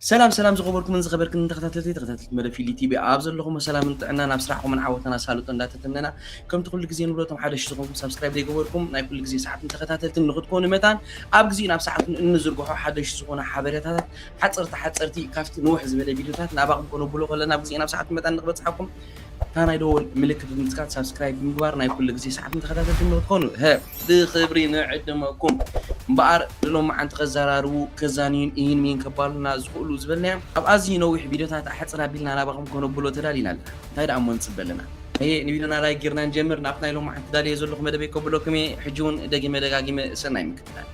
ሰላም ሰላም ዝኸበርኩምን ዝኸበርክን ተኸታተልቲ ተኸታተልቲ መደብ ፊሊ ቲቪ ኣብ ዘለኹም ሰላምን ጥዕናን ኣብ ስራሕኹምን ዓወትን ኣሳልጦ እንዳተተመና፣ ከምቲ ኩሉ ግዜ ንብሎ እቶም ሓደሽ ዝኾንኩም ሳብስክራይብ ዘይገበርኩም ናይ ኩሉ ግዜ ሰዓትን ተኸታተልትን ንኽትኮኑ መታን ኣብ ግዜኡ ናብ ሰዓቱን እንዝርግሖ ሓደሽ ዝኾነ ሓበሬታታት ሓፀርቲ ሓፀርቲ ካብቲ ንውሕ ዝበለ ቪድዮታት ናባኹም ከነብሎ ከለና ኣብ ግዜኡ ናብ ሰዓቱን መታን ንኽበፅሓኩም እታ ናይ ደወል ምልክት ብምጽቃት ሳብስክራይብ ብምግባር ናይ ኩሉ ግዜ ሰዓትን ተኸታተልትን ንኽትኮኑ ሀ ብኽብሪ ንዕድመኩም። እምበኣር ንሎማዓንቲ ከዘራርቡ ከዛንዩን ኢሂን ሚሂን ከባሉና ዝኽእሉ ዝበልናዮም ኣብ ኣዝዩ ነዊሕ ቪድዮታት ኣሕጽር ኣቢልና ናባኹም ከነብሎ ተዳሊና ኣለና። እንታይ ደኣ እሞ ንጽበ ኣለና? ኣየ ንቪድዮና ላይክ ጌርና ንጀምር። ናብቲ ናይ ሎማዓንቲ ዳልየ ዘለኹ መደበይ ከብለኩም እየ። ሕጂ እውን ደጊመ ደጋጊመ ሰናይ ምክትታል።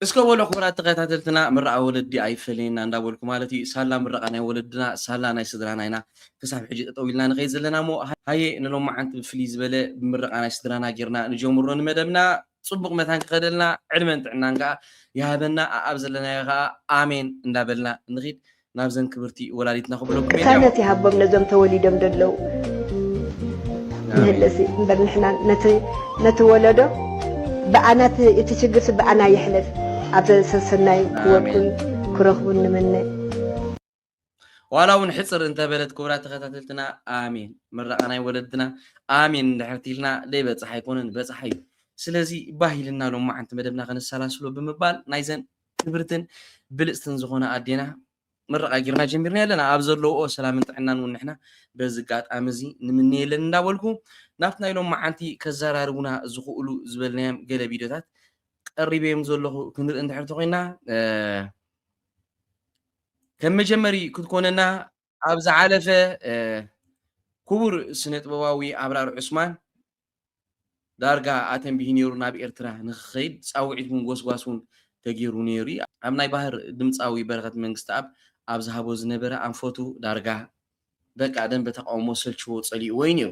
እስከ በሎ ክቡራት ተኸታተልትና ምረቓ ወለዲ ኣይፈለየና እንዳበልኩ ማለት እዩ። ሳላ ምረቓ ናይ ወለድና ሳላ ናይ ስድራና ኢና ክሳብ ሕጂ ጠጠው ኢልና ንኸይድ ዘለና እሞ ሃየ ንሎማዓንቲ ብፍልይ ዝበለ ብምረቓ ናይ ስድራና ጌርና ንጀምሮ ንመደብና። ጽቡቕ መታን ክኸደልና ዕድመን ጥዕናን ከዓ ይሃበና ኣኣብ ዘለናዮ ከዓ ኣሜን እንዳበልና ንኺድ። ናብዘን ክብርቲ ወላዲትና ክብለኩም እየ። ቅሳነት ይሃቦም ነዞም ተወሊዶም ዘለዉ። ኣሜን። ንህለሲ እምበር ንሕና ነቲ ነቲ ወለዶ ብኣና እቲ እቲ ችግርሲ ብኣና ይሕለፍ ኣብ ሰሰናይ ክወድቁን ኣሜን። ክረኽቡን ንምነ። ዋላ እውን ሕፅር እንተበለት ክቡራት ተኸታተልትና ኣሜን ምረቓ ናይ ወለድና ኣሜን እንድሕር ትልና ደይበፅሕ ኣይኮነን በፅሓ እዩ። ስለዚ ባሂልና ሎማዓንቲ መደብና ከነሰላስሎ ብምባል ናይዘን ክብርትን ብልፅትን ዝኾነ ኣዴና ምረቓ ጌርና ጀሚርና ኣለና። ኣብ ዘለውኦ ሰላምን ጥዕናን እውን ንሕና በዚ ኣጋጣሚ እዚ ንምነየለን እንዳበልኩ ናብቲ ናይ ሎማዓንቲ ከዘራርቡና ዝኽእሉ ዝበልናዮም ገለ ቪድዮታት ቀሪበዮም ዘለኹ ክንርኢ እንድሕር ተኾይና እ፣ ከም መጀመሪ ክትኮነና ኣብ ዝሓለፈ እ፣ ክቡር ስነ ጥበባዊ ኣብራር ዑስማን ዳርጋ ኣተንቢሂ ነይሩ ናብ ኤርትራ ንክኸይድ ፃውዒት እውን ጎስጓስ እውን ተገይሩ ነይሩ እዩ። ኣብ ናይ ባህር ድምፃዊ በረኸት መንግስተኣብ ኣብ ዝሃቦ ዝነበረ ኣንፈቱ ዳርጋ በቃ ደንበ ተቃውሞ ሰልችዎ ፀሊእዎ እዩ ነይሩ።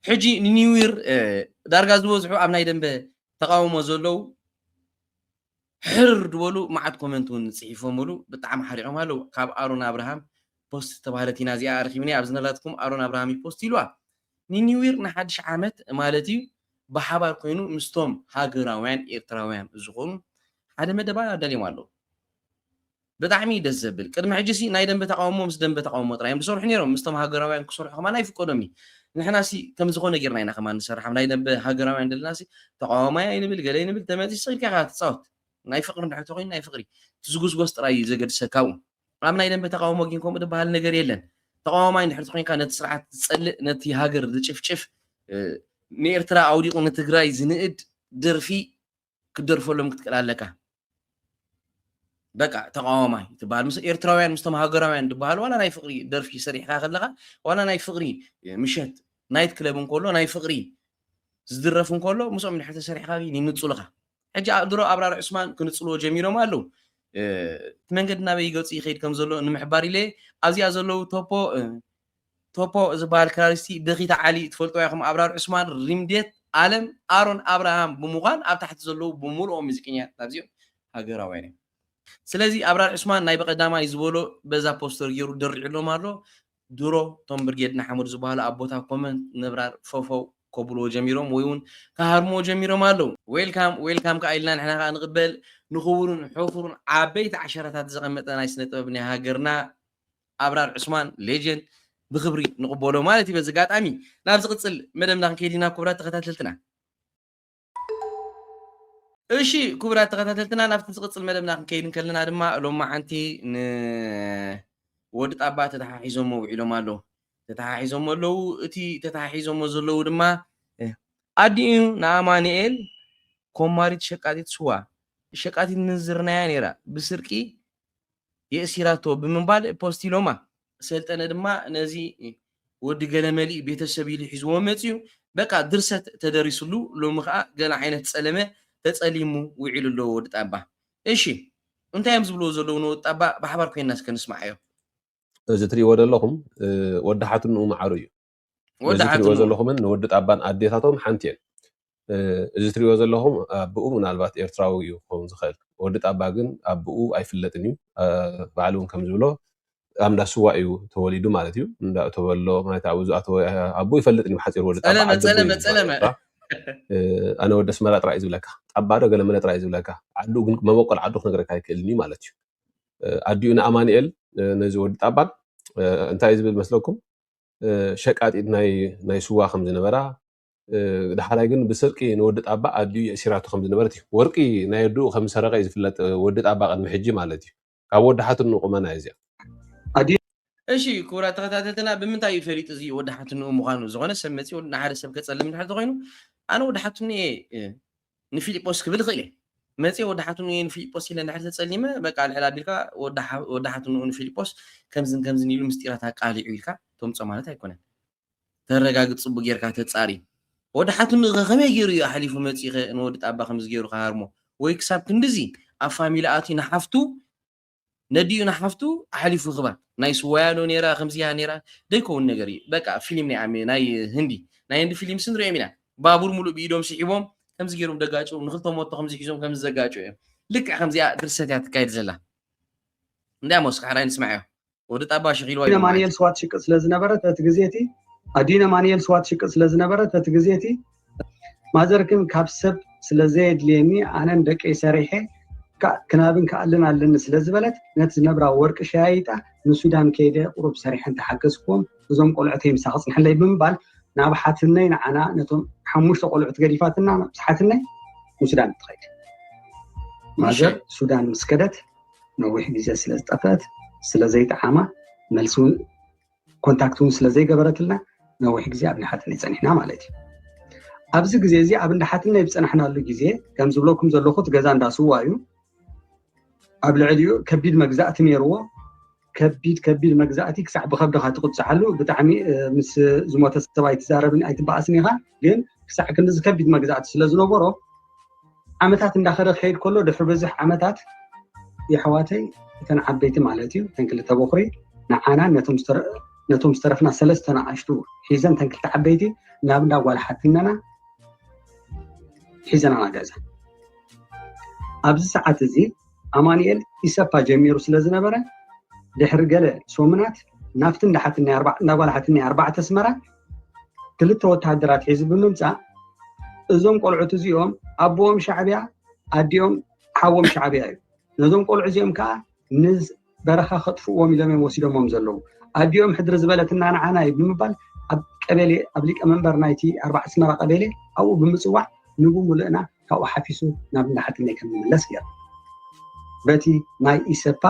ሕጂ ንኒው ይር እ፣ ዳርጋ ዝበዝሑ ኣብ ናይ ደንበ ተቃውሞ ዘለዉ ሕርር ዝበሉ መዓት ኮመንት እውን ፅሒፎምሉ ብጣዕሚ ሓሪቖም ኣለዉ። ካብ ኣሮን ኣብርሃም ፖስት ዝተባህለት ኢና እዚኣ ኣረኪብኒ ኣብዚ ነላትኩም ኣሮን ኣብርሃም እዩ ፖስት ኢልዋ። ንኒው ይር ንሓድሽ ዓመት ማለት እዩ ብሓባር ኮይኑ ምስቶም ሃገራውያን ኤርትራውያን ዝኾኑ ሓደ መደባ ኣዳልዮም ኣለዉ። ብጣዕሚ እዩ ደስ ዘብል። ቅድሚ ሕጂ ሲ ናይ ደንበ ተቃውሞ ምስ ደንበ ተቃውሞ ጥራይ እዮም ዝሰርሑ ነይሮም። ምስቶም ሃገራውያን ክሰርሑ ከማን ኣይፍቀዶም እዩ። ንሕና ሲ ከም ዝኾነ ጌርና ኢና ከማን ንሰርሕ። ኣብ ናይ ደንበ ሃገራውያን ዘለና ሲ ተቃዋማይ ኣይንብል፣ ገለ ኣይንብል፣ ተመጺ ስቕ ኢልካ ኢኻ ትጻወት። ናይ ፍቅሪ እንድሕር ተኮይኑ ናይ ፍቅሪ። እቲ ዝጉስጎስ ጥራይ እዩ ዘገድሰካ ኣብኡ። ኣብ ናይ ደንበ ተቃውሞ ግን ከምኡ ዝበሃል ነገር የለን። ተቃዋማይ እንድሕር ተኮይንካ ነቲ ስርዓት ዝጸልእ፣ ነቲ ሃገር ዝጭፍጭፍ፣ እ፣ ንኤርትራ ኣውዲቑ ንትግራይ ዝንእድ ደርፊ ክትደርፈሎም ክትክእል ኣለካ። በቃ ተቃዋማይ ትበሃል ምስ ኤርትራውያን ምስቶም ሃገራውያን ዝበሃሉ ዋላ ናይ ፍቅሪ ደርፊ ሰሪሕካ ከለካ ዋላ ናይ ፍቅሪ ምሸት ናይት ክለብ እንከሎ ናይ ፍቅሪ ዝድረፍ እንከሎ ምስኦም ድሕር ተሰሪሕካ ግን ይንጹልካ። ሕጂ ኣብ ድሮ ኣብራር ዑስማን ክንጽልዎ ጀሚሮም ኣለዉ። እ፣ እቲ መንገዲ ናበይ ገጹ ይኸይድ ከም ዘሎ ንምሕባር ኢለ ኣብዚኣ ዘለዉ ቶፖ እ፣ ቶፖ ዝበሃል ክራሪስቲ በኺታ ዓሊ ትፈልጥዋ ኢኹም ኣብራር ዑስማን ሪምዴት ኣለም ኣሮን ኣብርሃም ብምዃን ኣብ ታሕቲ ዘለዉ ብምሉኦም ሙዚቀኛታት ኣብዚኦም ሃገራውያን እዮም። ስለዚ ኣብራር ዑስማን ናይ በቀዳማይ ዝበሎ በዛ ፖስተር ገይሩ ደሪዕሎም ኣሎ። ድሮ እቶም ብርጌድ ንሓመዱ ዝበሃሉ ኣብ ቦታ ኮመንት ነብራር ፈፈው ከብልዎ ጀሚሮም ወይ እውን ክሃርምዎ ጀሚሮም ኣለዉ። ዌልካም ዌልካም ከዓ ኢልና ንሕና ከዓ ንቕበል ንኽቡርን ሕፉርን ዓበይቲ ዓሸራታት ዘቐመጠ ናይ ስነ ጥበብ ናይ ሃገርና ኣብራር ዑስማን ሌጀንድ ብክብሪ ንቕበሎ ማለት እዩ። በዚ ኣጋጣሚ ናብ ዝቕፅል መደብና ክንከይድ ኢና ክቡራት ተኸታተልትና። እሺ ክቡራት ተኸታተልትና ናብቲ ዝቕፅል መደብና ክንከይድ እንከለና ድማ ሎማዓንቲ ንወዲ ጣባ ተተሓሒዞሞ ውዒሎም ኣለዉ። ተተሓሒዞሞ ኣለዉ። እቲ ተተሓሒዞሞ ዘለዉ ድማ እ፣ ኣዲኡ ንኣማኑኤል ኮማሪት ሸቃጢት ስዋ ሸቃጢት ምንዝርናያ ነይራ ብስርቂ የእሲራቶ ብምባል ፖስት ኢሎማ። ሰልጠነ ድማ ነዚ ወዲ ገለመሊ ቤተሰብ ኢሉ ሒዝዎ መፅዩ። በቃ ድርሰት ተደሪስሉ ሎሚ ከዓ ገለ ዓይነት ፀለመ ተፀሊሙ ውዒሉ ኣለዎ ወዲ ጣባ። እሺ እንታይ እዮም ዝብልዎ ዘለዉ ንወዲ ጣባ ብሓባር ኮይና እስከ ንስማዓዮ። እዚ ትሪእዎ ዘለኹም ወዲ ሓቱን ንኡ መዓሩ እዩ። ነዚ ትሪእዎ ዘለኹምን ንወዲ ጣባን ኣዴታቶም ሓንቲ እየን። እዚ ትሪእዎ ዘለኹም ኣቦኡ ምናልባት ኤርትራዊ እዩ ክኸውን ዝኽእል። ወዲ ጣባ ግን ኣቦኡ ኣይፍለጥን እዩ። ባዕሉ እውን ከም ዝብሎ ኣብ እንዳ ስዋ እዩ ተወሊዱ ማለት እዩ። እንዳ እተወሎ ማለት ኣብኡ ዝኣተወ ኣቦኡ ይፈልጥን እዩ ብሓፂሩ ወዲ ጣባ ዓዲ ኣቦኡ እዩ ዝበሃል ኤርትራ። ኣነ ወዲ ኣስመራ ጥራይ እዩ ዝብለካ፣ ጣባ ዶ ገለመለ ጥራይ እዩ ዝብለካ። ዓዱ ግን፣ መበቆል ዓዱ ክነግረካ ኣይክእልን እዩ ማለት እዩ። ኣዲኡ ንኣማኑኤል፣ ነዚ ወዲ ጣባን እንታይ እዩ ዝብል መስለኩም? ሸቃጢት ናይ ስዋ ከም ዝነበራ፣ ዳሕራይ ግን ብስርቂ ንወዲ ጣባ ኣዲኡ የእሲራቶ ከም ዝነበረት እዩ። ወርቂ ናይ ኣዲኡ ከም ዝሰረቀ እዩ ዝፍለጥ ወዲ ጣባ ቅድሚ ሕጂ ማለት እዩ። ካብ ወዲ ሓትንኡ ቁመና እዩ እዚኣ። እሺ ክቡራት ተኸታተልትና፣ ብምንታይ እዩ ፈሊጡ እዚ ወዲ ሓትንኡ ምዃኑ? ዝኾነ ሰብ መፂኡ ንሓደ ሰብ ከፀልም እንድሕር ተኾይኑ፣ ኣነ ወዲ ሓትንኡ እየ ንፊሊጶስ ክብል ይኽእል እየ። መፂኡ ወዲ ሓትንኡ እየ ንፊሊጶስ ኢለ እንድሕር ተፀሊመ፣ በቃ ልዕል ኣቢልካ ወዲ ሓትንኡ ንፊሊጶስ ከምዝን ከምዝን ኢሉ ምስጢራት ኣቃሊዑ ኢልካ ተምፆ ማለት ኣይኮነን። ተረጋግፅ፣ ፅቡቅ ጌርካ ተፃሪ። ወዲ ሓትንኡ ከ ከመይ ገይሩ እዩ ኣሕሊፉ መፂኡ ከ ንወዲ ጣባ ከምዚ ገይሩ ክሃርሞ? ወይ ክሳብ ክንድዚ ኣብ ፋሚሊ ኣትዩ ንሓፍቱ ነዲኡ ንሓፍቱ ኣሕሊፉ ክባ ናይ ስዋያ ዶ ነይራ ከምዚያ ነይራ ደይከውን ነገር እዩ። በቃ ፊልም ናይ ኣሜ ናይ ህንዲ ናይ ህንዲ ፊልም ስን ሪኦም ኢና። ባቡር ሙሉእ ብኢዶም ስሒቦም ከምዚ ገይሮም ደጋጭ ንክልተ ሞቶ ከምዚ ሒዞም ከምዚ ዘጋጭ እዮም። ልክዕ ከምዚኣ ድርሰት እያ ትካየድ ዘላ። እንዳ ሞስ ካሕራይ ንስማዕ እዮም። ወዲ ጣባ ሽኺልዋ ኣዲነ ማንኤል ስዋ ትሽቅጥ ስለዝነበረት እቲ ግዜ እቲ ኣዲነ ማንኤል ስዋ ትሽቅጥ ስለዝነበረት እቲ ግዜ እቲ ማዘርክን ካብ ሰብ ስለዘየድልየኒ ኣነን ደቀይ ሰሪሐ ክናብን ክኣልን ኣለኒ ስለዝበለት ነቲ ዝነብራ ወርቂ ሸያይጣ ንሱዳን ከይደ ቁሩብ ሰሪሐን ተሓገዝክዎም እዞም ቆልዑተይ ምሳኺ ፅንሕለይ ብምባል ናብ ሓትነይ ንዓና ነቶም ሓሙሽተ ቆልዑት ገዲፋትና ምስ ሓትነይ ንሱዳን ትኸይድ። ማዘር ሱዳን ምስ ከደት ነዊሕ ግዜ ስለ ዝጠፍአት ስለ ዘይጠዓማ መልሲ እውን ኮንታክት እውን ስለ ዘይገበረትልና ነዊሕ ግዜ ኣብ እንዳ ሓትነይ ፀኒሕና ማለት እዩ። ኣብዚ ግዜ እዚ ኣብ እንዳ ሓትነይ ዝፀናሕናሉ ግዜ ከም ዝብለኩም ዘለኹ እቲ ገዛ እንዳ ስዋ እዩ። ኣብ ልዕሊኡ ከቢድ መግዛእቲ ነይርዎ። ከቢድ ከቢድ መግዛእቲ ክሳዕ ብከብድኻ ትቕፅዓሉ ብጣዕሚ ምስ ዝሞተ ሰብኣይ ትዛረብን ኣይትበኣስን ኢኻ። ግን ክሳዕ ክንድዚ ከቢድ መግዛእቲ ስለ ዝነበሮ ዓመታት እንዳኸደ ክኸይድ ከሎ ድሕሪ ብዙሕ ዓመታት የሕዋተይ እተን ዓበይቲ ማለት እዩ እተን ክልተ በኹሪ ንዓናን ነቶም ዝተረፍና ሰለስተ ንኣሽቱ ሒዘን እተን ክልተ ዓበይቲ ናብ እንዳ ጓል ሓትነና ሒዘናና ገዛ። ኣብዚ ሰዓት እዚ ኣማኑኤል ኢሰፓ ጀሚሩ ስለ ዝነበረ ድሕሪ ገለ ሰሙናት ናብቲ እንዳ ሓትነይ ኣርባ- እንዳ ጓል ሓትነይ ኣርባዕተ ኣስመራ ክልተ ወተሃደራት ሒዙ ብምምፃእ እዞም ቆልዑት እዚኦም ኣቦኦም ሻዕብያ ኣዲኦም ሓዎም ሻዕብያ እዩ። ነዞም ቆልዑ እዚኦም ከዓ ንበረኻ ከጥፍእዎም ኢሎም እዮም ወሲዶሞም ዘለዉ። ኣዲኦም ሕድሪ ዝበለትና ንዓና እዩ ብምባል ኣብ ቀበሌ ኣብ ሊቀመንበር ናይቲ ኣርባዕተ ኣስመራ ቀበሌ ኣብኡ ብምፅዋዕ ንብሙሉእና ካብኡ ሓፊሱ ናብ እንዳ ሓትነይ ከም ንምለስ ገይሩ በቲ ናይ ኢሰፓ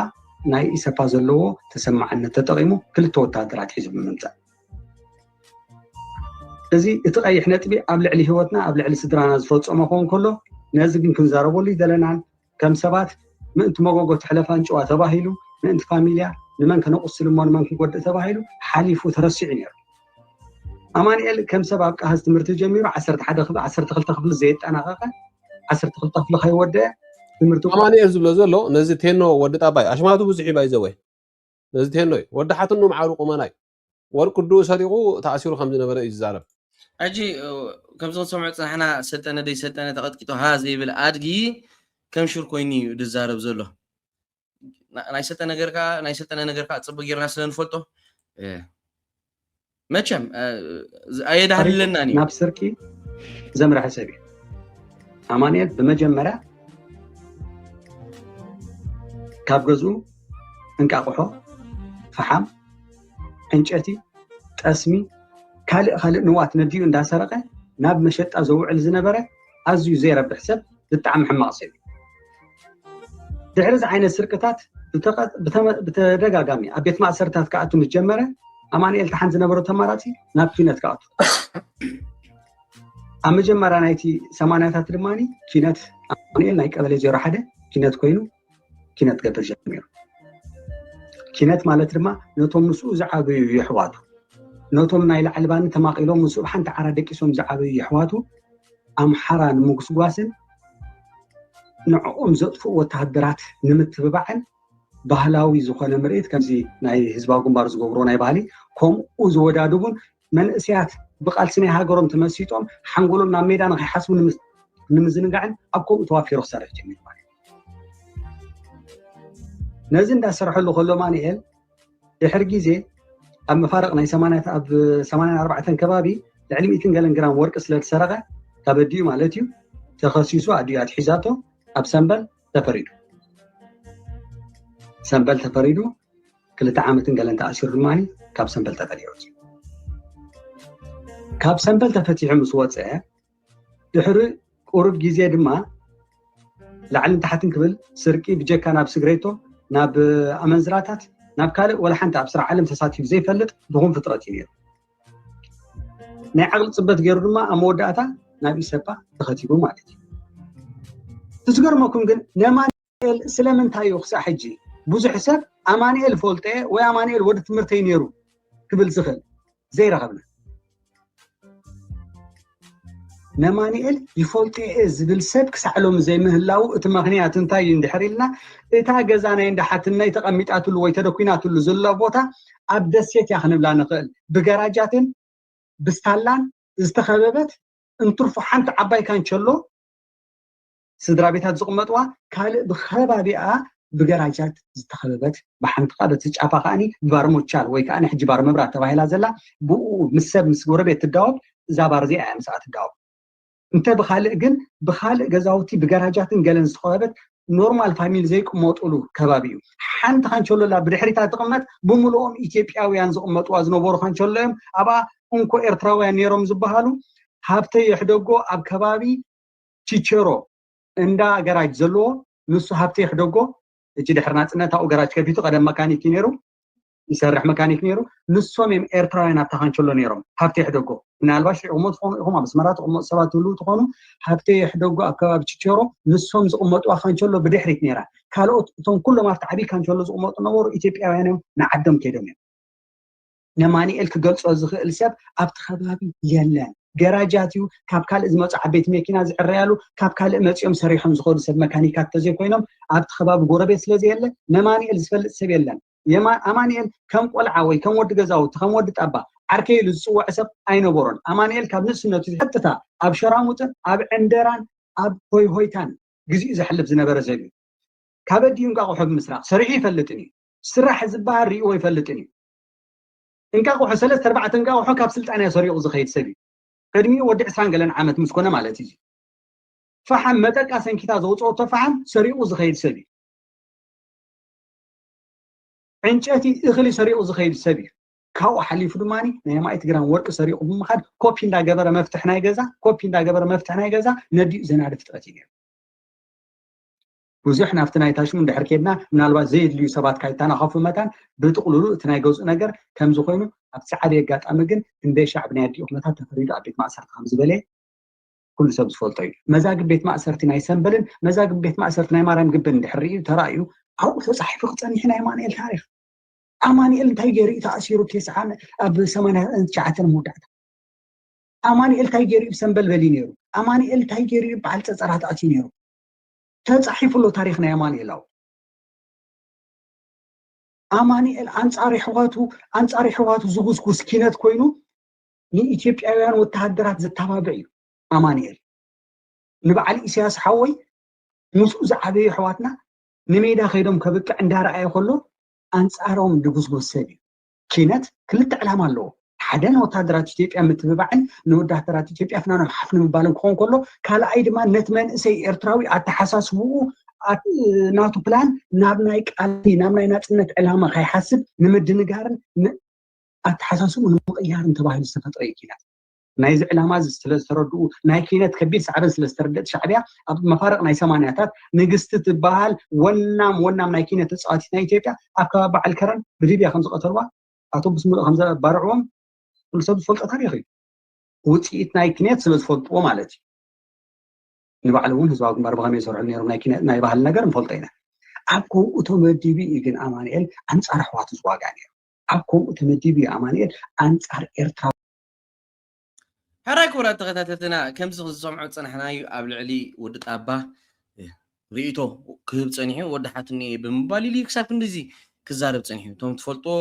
ናይ ኢሰፓ ዘለዎ ተሰማዕነት ተጠቒሙ ክልተ ወታደራት ሒዙ ብምምፃእ እዚ እቲ ቀይሕ ነጥቢ ኣብ ልዕሊ ህይወትና ኣብ ልዕሊ ስድራና ዝፈፀሞ ክኸውን ከሎ ነዚ ግን ክንዛረበሉ ይደለናን ከም ሰባት ምእንቲ መጎጎ ትሕለፍ ኣንጭዋ ተባሂሉ ምእንቲ ፋሚልያ ንመን ከነቁስል እሞ ንመን ክንጎድእ ተባሂሉ ሓሊፉ ተረሲዑ ነይሩ። ኣማንኤል ከም ሰብ ኣብ ቃህዝ ትምህርቲ ጀሚሩ ዓሰርተ ሓደ ክፍሊ ዓሰርተ ክልተ ክፍሊ ዘየጠናቐቐ ዓሰርተ ክልተ ክፍሊ ከይወደአ ትምህርቲ ኣማንኤል ዝብሎ ዘሎ ነዚ ቴኖ ወዲ ጣባይ ኣሽማቱ ብዙሕ እዩ ባይዘወይ ነዚ ቴኖ እዩ ወዲ ሓትኑ ማዕሩ ቁመና እዩ ወርቂ ድኡ ሰሪቑ ተኣሲሩ ከም ዝነበረ እዩ ዝዛረብ። ሕጂ ከምዚ ክንሰምዖ ዝፀናሕና ሰልጠነ ደይ ሰልጠነ ተቐጥቂጡ ሃ ዘይብል ኣድጊ ከም ሹር ኮይኑ እዩ ዝዛረብ ዘሎ። ናይ ሰልጠነ ነገር ከዓ ናይ ሰልጠነ ነገር ከዓ ፅቡቅ ጌርና ስለ ንፈልጦ መቸም ኣየዳህልለናን እዩ። ናብ ስርቂ ዘምረሐ ሰብ እዩ። ኣማንኤል ብመጀመርያ ካብ ገዝኡ እንቃቑሖ፣ ፈሓም፣ ዕንጨቲ፣ ጠስሚ፣ ካልእ ካልእ ንዋት ነዲኡ እንዳሰረቐ ናብ መሸጣ ዘውዕል ዝነበረ ኣዝዩ ዘይረብሕ ሰብ ብጣዕሚ ሕማቕ ሰብ እዩ። ድሕሪ እዚ ዓይነት ስርቅታት ብተደጋጋሚ ኣብ ቤት ማእሰርታት ክኣቱ ምስ ጀመረ ኣማንኤል ተሓን ዝነበሮ ተማራፂ ናብ ኪነት ክኣቱ ኣብ መጀመርያ ናይቲ ሰማንያታት ድማ ኪነት ኣማንኤል ናይ ቀበሌ ዜሮ ሓደ ኪነት ኮይኑ ኪነት ገብር ጀሚሩ። ኪነት ማለት ድማ ነቶም ምስኡ ዝዓበዩ የሕዋቱ ነቶም ናይ ላዕሊ ባኒ ተማቒሎም ምስኡ ብሓንቲ ዓራት ደቂሶም ዝዓበዩ የሕዋቱ ኣምሓራ ንምጉስጓስን ንዕኦም ዘጥፍኡ ወተሃደራት ንምትብባዕን ባህላዊ ዝኾነ ምርኢት ከምዚ ናይ ህዝባዊ ግንባር ዝገብሮ ናይ ባህሊ ከምኡ ዝወዳድቡን መንእሰያት ብቃልሲ ናይ ሃገሮም ተመሲጦም ሓንጎሎም ናብ ሜዳ ንኸይሓስቡ ንምዝንጋዕን ኣብ ከምኡ ተዋፊሩ ክሰርሕ ጀሚሩ ማለት ነዚ እንዳሰርሐሉ ከሎ ማንኤል ድሕሪ ግዜ ኣብ መፋርቕ ናይ ሰማንያ ኣብ ሰማንያን ኣርባዕተን ከባቢ ልዕሊ ሚእትን ገለን ግራም ወርቂ ስለ ዝሰረቐ ተበዲኡ ማለት እዩ። ተኸሲሱ ኣዲኡ ኣትሒዛቶ ኣብ ሰንበል ተፈሪዱ። ሰንበል ተፈሪዱ ክልተ ዓመትን ገለን ተኣሲሩ ድማ ካብ ሰንበል ተፈሊዑ ወፂኡ። ካብ ሰንበል ተፈቲሑ ምስ ወፀ ድሕሪ ቁሩብ ግዜ ድማ ላዕልን ታሕትን ክብል ስርቂ ብጀካ ናብ ስግሬቶ ናብ ኣመንዝራታት ናብ ካልእ ወላ ሓንቲ ኣብ ስራሕ ዓለም ተሳቲፉ ዘይፈልጥ ድኹም ፍጥረት እዩ ነይሩ። ናይ ዓቕሊ ፅበት ገይሩ ድማ ኣብ መወዳእታ ናብ ኢሰፓ ተኸቲቡ ማለት እዩ። እቲ ዝገርመኩም ግን ነማንኤል ስለምንታይ እዩ ክሳዕ ሕጂ ብዙሕ ሰብ ኣማንኤል ፈልጦ ወይ ኣማንኤል ወዲ ትምህርተይ ነይሩ ክብል ዝኽእል ዘይረኸብና። ነማንኤል ይፈልጦ እየ ዝብል ሰብ ክሳዕ ሎሚ ዘይምህላው እቲ ምኽንያት እንታይ እዩ እንድሕር ኢልና እታ ገዛ ናይ እንዳ ሓትነይ ተቐሚጣትሉ ወይ ተደኩናትሉ ዘሎ ቦታ ኣብ ደሴት እያ ክንብላ ንኽእል ብገራጃትን ብስታላን ዝተኸበበት እንትርፎ ሓንቲ ዓባይ ካንቸሎ ስድራ ቤታት ዝቕመጥዋ ካልእ ብከባቢኣ ብገራጃት ዝተኸበበት ብሓንቲ ካ በቲ ጫፋ ከዓኒ ብባር ሞቻል ወይ ከዓኒ ሕጂ ባር መብራት ተባሂላ ዘላ ብኡ ምስ ሰብ ምስ ጎረቤት ትዳወብ እዛ ባር እዚኣ እያ ምስኣ ትዳወብ እንተ ብካልእ ግን ብካልእ ገዛውቲ ብገራጃትን ገለን ዝተኸበበት ኖርማል ፋሚሊ ዘይቅመጡሉ ከባቢ እዩ ሓንቲ ካንቸሎላ ብድሕሪታ ትቕመጥ ብምልኦም ኢትዮጵያውያን ዝቕመጥዋ ዝነበሩ ካንቸሎ እዮም ኣብኣ እንኮ ኤርትራውያን ነይሮም ዝበሃሉ ሃብተ የሕደጎ ኣብ ከባቢ ቺቸሮ እንዳ ገራጅ ዘለዎ ንሱ ሃብተ የሕደጎ እጂ ድሕሪ ናፅነት ኣብኡ ገራጅ ከፊቱ ቀደም መካኒክ እዩ ነይሩ ይሰርሕ መካኒክ ነይሩ ንሶም እዮም ኤርትራውያን ኣብታ ካንቸሎ ነይሮም ሃብተ የሕደጎ ምናልባሽ ሪእኹሞ ትኾኑ ኢኹም ኣብ ኣስመራ ትቕመጡ ሰባት ትህልው ትኾኑ ሃብተ የሕደጎ ኣብ ከባቢ ቺቸሮ ንሶም ዝቕመጡ ካንቸሎ ብድሕሪት ነይራ ካልኦት እቶም ኩሎም ኣብቲ ዓብይ ካንቸሎ ዝቕመጡ ነበሩ ኢትዮጵያውያን እዮም ንዓዶም ከይዶም እዮም ነማንኤል ክገልጾ ዝኽእል ሰብ ኣብቲ ከባቢ የለን። ገራጃት እዩ ካብ ካልእ ዝመፁ ዓበይቲ መኪና ዝዕረያሉ ካብ ካልእ መፂኦም ሰሪሖም ዝኸዱ ሰብ መካኒካት ተዘይኮይኖም ኣብቲ ከባቢ ጎረቤት ስለ ዘየለ ነማንኤል ዝፈልጥ ሰብ የለን። ኣማንኤል ከም ቆልዓ ወይ ከም ወዲ ገዛውቲ ከም ወዲ ጣባ ዓርከይ ኢሉ ዝፅውዖ ሰብ ኣይነበሮን። ኣማንኤል ካብ ንእስነቱ ቀጥታ ኣብ ሸራሙጥን ኣብ ዕንደራን ኣብ ሆይሆይታን ግዜኡ ዘሕልፍ ዝነበረ ሰብ እዩ። ካብ ኣዲኡ እንቃቑሖ ብምስራቕ ሰሪሑ ይፈልጥን እዩ። ስራሕ ዝበሃል ሪእዎ ይፈልጥን እዩ። እንቃቑሖ ሰለስተ ኣርባዕተ እንቃቑሖ ካብ ስልጣንያ ሰሪቑ ዝኸይድ ሰብ እዩ። ዕድሚኡ ወዲ ዕስራን ገለን ዓመት ምስ ኮነ ማለት እዩ። ፈሓም መጠቃ ሰንኪታ ዘውፅኦቶ ፈሓም ሰሪቑ ዝኸይድ ሰብ እዩ። ዕንጨቲ እኽሊ ሰሪቑ ዝኸይድ ሰብ እዩ። ካብኡ ሓሊፉ ድማ ናይ ኣማኢት ግራም ወርቂ ሰሪቑ ብምኻድ ኮፒ እንዳገበረ መፍትሕ ናይ ገዛ ኮፒ እንዳገበረ መፍትሕ ናይ ገዛ ነዲኡ ዘናዲ ፍጥረት እዩ ነይሩ። ብዙሕ ናብቲ ናይ ታሽሙ እንድሕር ኬድና ምናልባት ዘየድልዩ ሰባት ካይተናኸፉ መታን ብጥቕልሉ እቲ ናይ ገዝኡ ነገር ከምዚ ኮይኑ ኣብቲ ዓብዪ ኣጋጣሚ ግን ክንደይ ሻዕ ብናይ ኣዲኡ ኩነታት ተፈሪዱ ኣብ ቤት ማእሰርቲ ከም ዝበለ ኩሉ ሰብ ዝፈልጦ እዩ። መዛግብ ቤት ማእሰርቲ ናይ ሰንበልን መዛግብ ቤት ማእሰርቲ ናይ ማርያም ግብን እንድሕር ርእዩ ተራእዩ ኣብኡ ተፃሒፉ ክፀኒሕ ናይ ኣማንኤል ታሪክ ኣማንኤል እንታይ ገይሩ እዩ ተኣሲሩ ቴስዓ ኣብ ሰማንያ ትሽዓተ መወዳእታ ኣማንኤል እንታይ ገይሩ እዩ ብሰንበል በሊ ነይሩ ኣማንኤል እንታይ ገይሩ እዩ በዓል ፀፀራት ኣትዩ ነይሩ ተፃሒፉ ኣሎ ታሪክ ናይ ኣማንኤል ኣው ኣማንኤል ኣንፃር የሕዋቱ ኣንፃር የሕዋቱ ዝጉስጉስ ኪነት ኮይኑ ንኢትዮጵያውያን ወተሃደራት ዘተባብዕ እዩ ኣማንኤል ንበዓል ኢሳያስ ሓወይ ምስኡ ዝዓበዩ ኣሕዋትና ንሜዳ ከይዶም ከብቅዕ እንዳረኣየ ከሎ ኣንፃሮም ድጉስጉስ ሰብ እዩ ኪነት ክልተ ዕላማ ኣለዎ ሓደ ንወታደራት ኢትዮጵያ ምትብባዕን ንወታደራት ኢትዮጵያ ፍናኖም ሓፍ ንምባልን ክኾን ከሎ ካልኣይ ድማ ነቲ መንእሰይ ኤርትራዊ ኣተሓሳስብኡ ናቱ ፕላን ናብ ናይ ቃልሲ ናብ ናይ ናፅነት ዕላማ ከይሓስብ ንምድንጋርን ኣተሓሳስቡ ንምቕያርን ተባሂሉ ዝተፈጥረ እዩ ኪነት ናይዚ ዕላማ እዚ ስለ ዝተረድኡ ናይ ኪነት ከቢድ ሳዕበን ስለ ዝተረደት ሻዕብያ ኣብ መፋርቕ ናይ ሰማንያታት ንግስቲ ትበሃል ወናም ወናም ናይ ኪነት ተፃዋቲት ናይ ኢትዮጵያ ኣብ ከባቢ በዓል ከረን ብሊብያ ከም ዝቐተልዋ ኣውቶቡስ ምሉእ ከም ዘባርዕዎም ኩሉ ሰብ ዝፈልጦ ታሪክ እዩ ውፅኢት ናይ ኪነት ስለ ዝፈልጥዎ ማለት እዩ ንባዕሉ እውን ህዝባዊ ግንባር ብኸመይ ይሰርሑ ነይሮም ናይ ኪነ ናይ ባህሊ ነገር ንፈልጦ ኢና ኣብ ከምኡ ተመዲቡ እዩ ግን ኣማንኤል ኣንፃር ኣሕዋቱ ዝዋጋ ነይሩ ኣብ ከምኡ ተመዲቡ እዩ ኣማንኤል ኣንፃር ኤርትራ ሕራይ ክቡራት ተኸታተልትና ከምዚ ዝሰምዖ ዝፀናሕናዩ ኣብ ልዕሊ ወዲ ጣባ ርእቶ ክህብ ፀኒሑ ወዲ ሓትኒ ብምባል ኢሉ ክሳብ ክንዲዚ ክዛረብ ፀኒሑ እቶም ትፈልጥዎ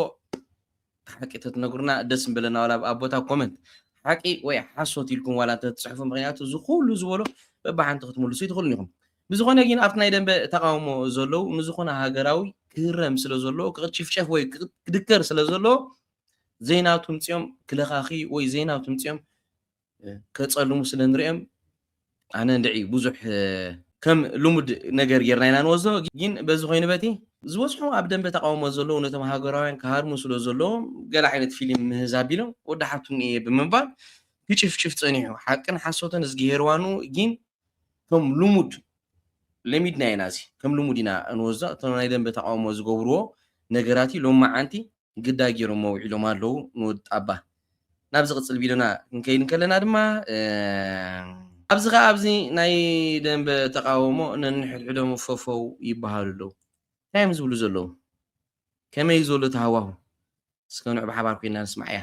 ሓቂ ተትነግሩና ደስ ምበለና ዋላ ኣብ ቦታ ኮመንት ሓቂ ወይ ሓሶት ኢልኩም ዋላ ተትፅሕፉ ምክንያቱ እዚ ኩሉ ዝበሎ በብሓንቲ ክትምልሱ ይትኽእሉን ኢኹም ብዝኾነ ግን ኣብቲ ናይ ደንበ ተቃውሞ ዘለዉ ንዝኾነ ሃገራዊ ክህረም ስለ ዘለዎ ክጭፍጨፍ ወይ ክድከር ስለ ዘለዎ ዘይናቱ ምፅኦም ክለኻኺ ወይ ዘይናቱ ምፅኦም ከፀልሙ ስለ ንሪኦም ኣነ እንድዒ ብዙሕ ከም ልሙድ ነገር ጌርና ኢና ንወስዶ። ግን በዚ ኮይኑ በቲ ዝበዝሑ ኣብ ደንበ ተቃውሞ ዘለዉ ነቶም ሃገራውያን ክሃርሙ ስለ ዘለዎም ገለ ዓይነት ፊልም ምህዝ ኣቢሎም ወዲ ሓቱኒ እየ ብምባል ክጭፍጭፍ ጸኒሑ። ሓቅን ሓሶትን እዝጊሄር ዋኑ ግን ከም ልሙድ ለሚድና ኢና። እዚ ከም ልሙድ ኢና እንወስዶ። እቶም ናይ ደንበ ተቃውሞ ዝገብርዎ ነገራት እዩ ሎማዓንቲ ግዳ ገይሮሞ ውዒሎም ኣለዉ ንወዲ ጣባ። ናብ ዝቕጽል ቪድዮና ክንከይድ እንከለና ድማ ኣብዚ ከኣ ኣብዚ ናይ ደንበ ተቃውሞ ነንሕድሕዶም ፈፈው ይበሃሉ ኣለዉ። እንታይ እዮም ዝብሉ ዘለዉ? ከመይ እዩ ዘሎ እቲ ሃዋሁ? እስከ ንዑ ብሓባር ኮይና ንስማዕያ።